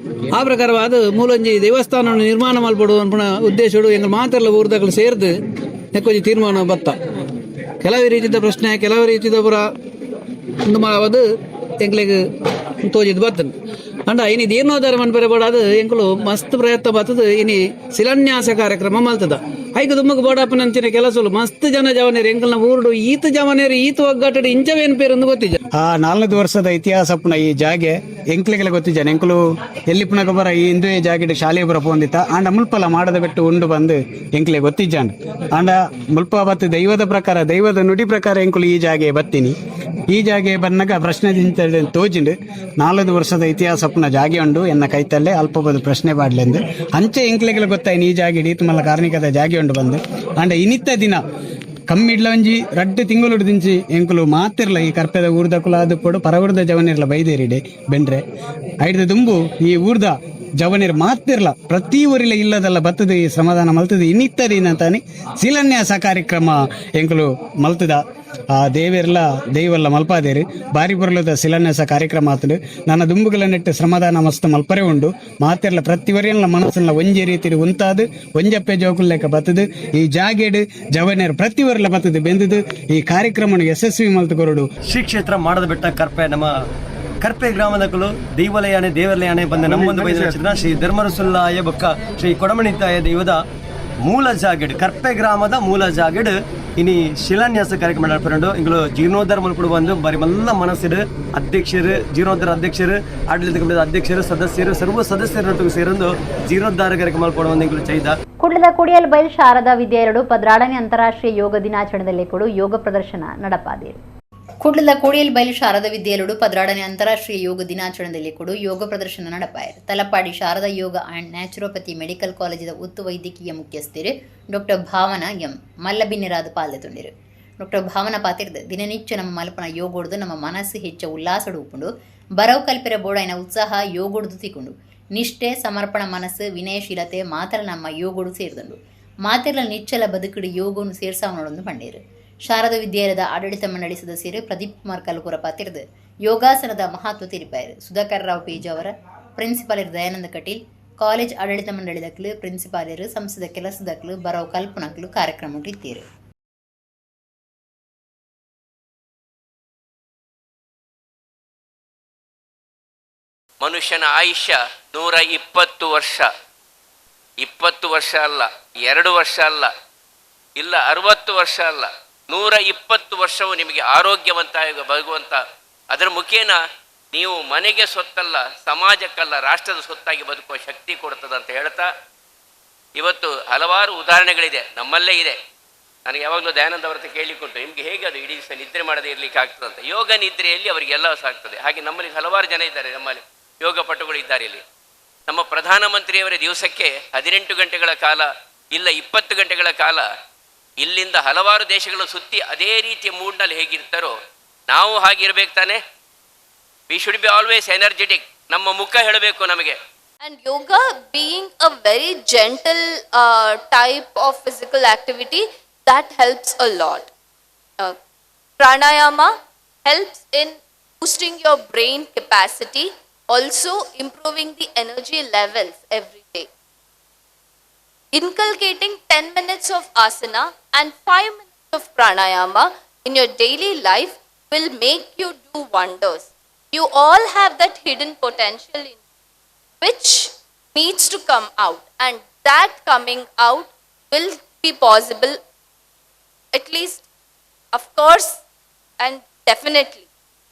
ಆ ಪ್ರಕಾರವಾದ ಮೂಲೊಂಜಿ ದೇವಸ್ಥಾನ ನಿರ್ಮಾಣ ಮಲ್ಪಡು ಅನ್ಪುನ ಉದ್ದೇಶಡು ಎಂಗ್ಲ ಮಾತೆಲ್ಲ ಊರ್ದಗಳು ಸೇರ್ದು ನೆಕ್ಕೊಂಜಿ ತೀರ್ಮಾನ ಬತ್ತ. ಕೆಲವು ರೀತಿಯ ಪ್ರಶ್ನೆ, ಕೆಲವು ರೀತಿಯ ಪೂರ ಒಂದು ಅದು ಎಂಕ್ಲೆಗ್ ತೋಜಿದ್ ಬರ್ತದೆ. ಅಂಡ ಇನಿ ಜೀರ್ಣೋದ್ಧಾರ ಮನ್ಪೆರೆ ಬೋಡಾದ ಎಂಕುಲು ಮಸ್ತ್ ಪ್ರಯತ್ನ ಬರ್ತದೆ. ಇನಿ ಶಿಲಾನ್ಯಾಸ ಕಾರ್ಯಕ್ರಮ ಮಲ್ತದ ಐಕ ದುಮ್ಮಗ್ ಬೋಡಪ್ಪನಂಚಿನ ಕೆಲಸಲು ಮಸ್ತ್ ಜನ ಜವನೇರು ಎಂಕಲ್ನ ಊರುಡು ಈತ ಜವನೇರು ಈತ ಒಗ್ಗಟ್ಟಡು ಇಂಚವೇನು ಪೇರು ಗೊತ್ತಿಜ. ಆ 4 ವರ್ಷದ ಇತಿಹಾಸ ಪುನ ಈ ಜಾಗೆ ಎಂಕ್ಲೆಗೆಲ್ಲ ಗೊತ್ತಿಜಾನೆ. ಎಂಕುಲು ಎಲ್ಲಿ ಪುನಕ ಬರ ಈ ಹಿಂದೂ ಜಾಗೆಡ್ ಶಾಲೆ ಬರ ಪೋಂದಿತ್ತ ಆಂಡ ಮುಲ್ಪಲ ಮಾಡದ ಬೆಟ್ಟು ಉಂಡು ಬಂದು ಎಂಕ್ಲೆ ಗೊತ್ತಿಜ್ಜಾಂಡ್. ಆಂಡ ಮುಲ್ಪ ಬತ್ತು ದೈವದ ಪ್ರಕಾರ ದೈವದ ನುಡಿ ಪ್ರಕಾರ ಎಂಕುಲು ಈ ಜಾಗೆ ಬತ್ತೀನಿ. ಈ ಜಾಗೆ ಬನ್ನಗ ಪ್ರಶ್ನೆ ತೋಜಿಂಡು 4 ವರ್ಷದ ಇತಿಹಾಸ ಪುನ ಜಾಗೆ ಉಂಡು ಎನ್ನ ಕೈತಲ್ಲೇ ಅಲ್ಪಬೋದು ಪ್ರಶ್ನೆ ಬಾಡ್ಲೆಂದು ಅಂಚೆ ಎಂಕ್ಲೆಗೆಲ್ಲ ಗೊತ್ತಾಯ್ತು ಈ ಜಾಗೆ ಈತ ಮಲ್ಲ ಕಾರ್ಣಿಕದ ಜಾಗೆ ಉಂಡು ಬಂದು. ಆಂಡ ಇನಿತ್ತ ದಿನ ಕಮ್ಮಿಡ್ಲ ಒಂಜಿ ರಡ್ಡ್ ತಿಂಗೊಲುಡು ದಿಂಚಿ ಎಂಕುಲು ಮಾತಿರ್ಲ ಈ ಕರ್ಪೆದ ಊರ್ದಕುಲು ಆದುಪ್ಪೊಡು ಪರವೂರ್ದ ಜವನಿರ್ಲ ಬೈದೇರಿಡೆ ಬೆಂಡ್ರೆ ಐಡ್ದ ದುಂಬು ಈ ಊರ್ದ ಜವನಿರ್ ಮಾತಿರ್ಲ ಪ್ರತಿ ಊರಿಲ ಇಲ್ಲದಲ್ಲ ಬತ್ತದ ಈ ಶ್ರಮದಾನ ಮಲ್ತದ ಇನ್ನಿತ್ತ ದಿನ ತಾನೆ ಶಿಲಾನ್ಯಾಸ ಕಾರ್ಯಕ್ರಮ ಎಂಕುಲು ಮಲ್ತದ ಆ ದೇವೆರ್ಲ ದೈವಲ್ಲ ಮಲ್ಪಾದೇರು ಬಾರಿ ಪೊರ್ಲುದ ಶಿಲಾನ್ಯಾಸ ಕಾರ್ಯಕ್ರಮ ಆತುಂಡು. ನನ್ನ ದುಂಬುಗಳ ನೆಟ್ಟು ಶ್ರಮದಾನ ಮಸ್ತ್ ಮಲ್ಪರೆ ಉಂಡು. ಮಾತೆರ್ಲ ಪ್ರತಿ ಒರಿಯನ್ಲ ಮನಸ್ಸನ್ನ ಒಂಜಿ ರೀತಿಡ್ ಉಂತಾದ್ ಒಂಜಪ್ಪೆ ಜೋಕುಲ್ ಲೆಕ್ಕ ಬತ್ತದು ಈ ಜಾಗೆಡ್ ಜವನೆರ್ ಪ್ರತಿ ಒರಿಲ ಬತ್ತದು ಬೆಂದುದು ಈ ಕಾರ್ಯಕ್ರಮನ್ ಯಶಸ್ವಿ ಮಲ್ತ್ ಕೊರೊಡು. ಶ್ರೀ ಕ್ಷೇತ್ರ ಮಾಡದ ಬೆಟ್ಟ ಕರ್ಪೆ ನಮ್ಮ ಕರ್ಪೆ ಗ್ರಾಮದಕುಲು ದೈವಲಯಾನೆ ದೇವಲಯಾನೆ ಬಂದ ನಮ್ಮೊಂದು ಬೈದ ಶ್ರೀ ಧರ್ಮರಸುಲ್ಲಾಯ ಬೊಕ್ಕ ಶ್ರೀ ಕೊಡಮಣಿತಾಯ ದೈವದ ಮೂಲ ಜಾಗೆಡ್ ಕರ್ಪೆ ಗ್ರಾಮದ ಮೂಲ ಜಾಗೆಡ್ ಇನಿ ಶಿಲಾನ್ಯಾಸ ಕಾರ್ಯಕ್ರಮ ನಡಪುಂಡು. ಇಂಗುಲು ಜೀರ್ಣೋದ್ಧಾರ ಮಲ್ಪುಡು ಬಂದು ಬಾರಿ ಮಲ್ಲ ಮನಸ್ಸಿಡು ಅಧ್ಯಕ್ಷರು, ಜೀರ್ಣೋದ್ಧಾರ ಅಧ್ಯಕ್ಷರು, ಆಡಳಿತ ಕಮಿಟಿದ ಅಧ್ಯಕ್ಷರು, ಸದಸ್ಯರು, ಸರ್ವ ಸದಸ್ಯರೊಟ್ಟಿಗೆ ಸೇರೊಂದು ಜೀರ್ಣೋದ್ಧಾರ ಕಾರ್ಯಕ್ರಮ ಮಲ್ಪೊಡು ಬಂದು ಇಂಗುಲು ಚೈದ. ಕುಡ್ಲದ ಕೊಡಿಯಲ್ ಬೈಲ್ ಶಾರದಾ ವಿದ್ಯಾಲಯಡು 12ನೇ ಅಂತಾರಾಷ್ಟ್ರೀಯ ಯೋಗ ದಿನಾಚರಣೆದಲ್ಲಿ ಕೂಡ ಯೋಗ ಪ್ರದರ್ಶನ ನಡಪಾದಿರು. ಕುಡ್ಲದ ಕೋಡಿಯಲ್ ಬೈಲ್ ಶಾರದಾ ವಿದ್ಯಾಲಯಡು 12ನೇ ಅಂತಾರಾಷ್ಟ್ರೀಯ ಯೋಗ ದಿನಾಚರಣೆದಲ್ಲಿ ಕೂಡ ಯೋಗ ಪ್ರದರ್ಶನ ನಡಪಾಯರು. ತಲಪಾಡಿ ಶಾರದಾ ಯೋಗ and naturopathy medical ಕಾಲೇಜಿದ ಉತ್ತು ವೈದ್ಯಕೀಯ ಮುಖ್ಯಸ್ಥರು ಡಾಕ್ಟರ್ ಭಾವನಾ ಎಂ ಮಲ್ಲಬಿನ್ನಿರಾದ ಪಾಲ್ದೆತೊಂಡಿರು. ಡಾಕ್ಟರ್ ಭಾವನಾ ಪಾತಿರ್ದು ದಿನನಿತ್ಯ ನಮ್ಮ ಮಲ್ಪನ ಯೋಗೋಡ್ದು ನಮ್ಮ ಮನಸ್ಸು ಹೆಚ್ಚ ಉಲ್ಲಾಸಡು ಉಪ್ಪುಂಡು. ಬರವು ಕಲ್ಪಿರ ಬೋಡೈನ ಉತ್ಸಾಹ ಯೋಗೋಡ್ದು ತಿಕೊಂಡು ನಿಷ್ಠೆ, ಸಮರ್ಪಣ ಮನಸ್ಸು, ವಿನಯಶೀಲತೆ ಮಾತ್ರ ನಮ್ಮ ಯೋಗೋಡು ಸೇರಿದಂಡು. ಮಾತಿರ್ಲ ನಿಚ್ಚಲ ಬದುಕುಡು ಯೋಗವನ್ನು ಸೇರ್ಸಾವನೊಡೊಂದು ಪಂಡೇರು. ಶಾರದಾ ವಿದ್ಯಾಲಯದ ಆಡಳಿತ ಮಂಡಳಿ ಸದಸ್ಯರು ಪ್ರದೀಪ್ ಕುಮಾರ್ ಕಲ್ಕುರ ಪಾತಿರ್ದು ಯೋಗಾಸನದ ಮಹತ್ವ ತಿಳಿಪಾಯರು. ಸುಧಾಕರ್ ರಾವ್ ಪೇಜಾವರ, ಪ್ರಿನ್ಸಿಪಾಲರ್ ದಯಾನಂದ ಕಟೀಲ್, ಕಾಲೇಜ್ ಆಡಳಿತ ಮಂಡಳಿ ದಕ್ಲು, ಪ್ರಿನ್ಸಿಪಾಲರು, ಸಂಸ್ಥೆದ ಕೆಲಸದಕ್ಲು, ಬರವು ಕಲ್ಪನಕ್ಲು ಕಾರ್ಯಕ್ರಮ ಇತ್ತೀರು. ಮನುಷ್ಯನ ಆಯುಷ್ಯ 120 ವರ್ಷ. 20 ವರ್ಷ ಅಲ್ಲ, 2 ವರ್ಷ ಅಲ್ಲ, ಇಲ್ಲ 60 ವರ್ಷ ಅಲ್ಲ, 120 ವರ್ಷವು ನಿಮಗೆ ಆರೋಗ್ಯವಂತ ಬದುಕುವಂಥ, ಅದರ ಮುಖೇನ ನೀವು ಮನೆಗೆ ಸೊತ್ತಲ್ಲ, ಸಮಾಜಕ್ಕಲ್ಲ, ರಾಷ್ಟ್ರದ ಸೊತ್ತಾಗಿ ಬದುಕುವ ಶಕ್ತಿ ಕೊಡ್ತದೆ ಅಂತ ಹೇಳ್ತಾ, ಇವತ್ತು ಹಲವಾರು ಉದಾಹರಣೆಗಳಿದೆ, ನಮ್ಮಲ್ಲೇ ಇದೆ. ನನಗೆ ಯಾವಾಗಲೂ ದಯಾನಂದ ಅವರ ಹತ್ರ ಕೇಳಿಕೊಂಡು, ನಿಮಗೆ ಹೇಗೆ ಅದು ಇಡೀ ದಿವಸ ನಿದ್ರೆ ಮಾಡದೇ ಇರಲಿಕ್ಕೆ ಆಗ್ತದಂತ. ಯೋಗ ನಿದ್ರೆಯಲ್ಲಿ ಅವರಿಗೆಲ್ಲ ಸಾಕ್ತದೆ. ಹಾಗೆ ನಮ್ಮಲ್ಲಿ ಹಲವಾರು ಜನ ಇದ್ದಾರೆ, ನಮ್ಮಲ್ಲಿ ಯೋಗ ಪಟುಗಳು ಇದ್ದಾರೆ. ಇಲ್ಲಿ ನಮ್ಮ ಪ್ರಧಾನಮಂತ್ರಿಯವರೇ ದಿವಸಕ್ಕೆ 18 ಗಂಟೆಗಳ ಕಾಲ, ಇಲ್ಲ 20 ಗಂಟೆಗಳ ಕಾಲ ಇಲ್ಲಿಂದ ಹಲವಾರು ದೇಶಗಳು ಸುತ್ತಿ ಅದೇ ರೀತಿಯ ಮೂಡ್ನಲ್ಲಿ ಹೇಗಿರ್ತಾರೋ ನಾವು ಹಾಗಿರ್ಬೇಕು ತಾನೆ. We should be always energetic. ನಮ್ಮ ಮುಖ ಹೇಳಬೇಕು ನಮಗೆ. And yoga being a very gentle type of physical activity, that helps a lot. Pranayama helps in boosting your brain capacity, also improving the energy levels every day. Inculcating 10 minutes of asana and 5 minutes of pranayama in your daily life will make you do wonders. You all have that hidden potential in you, which needs to come out, and that coming out will be possible, at least, of course, and definitely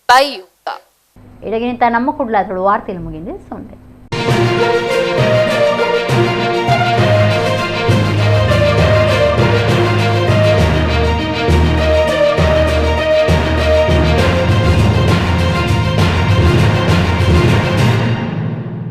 by yoga. ಇಡಗಿನಿಂತ ನಮ್ಮ ಕುಡ್ಲ ವಾರ್ತೆಯಲ್ಲಿ ಮುಗಿಂದು ಸೊಂದೆ.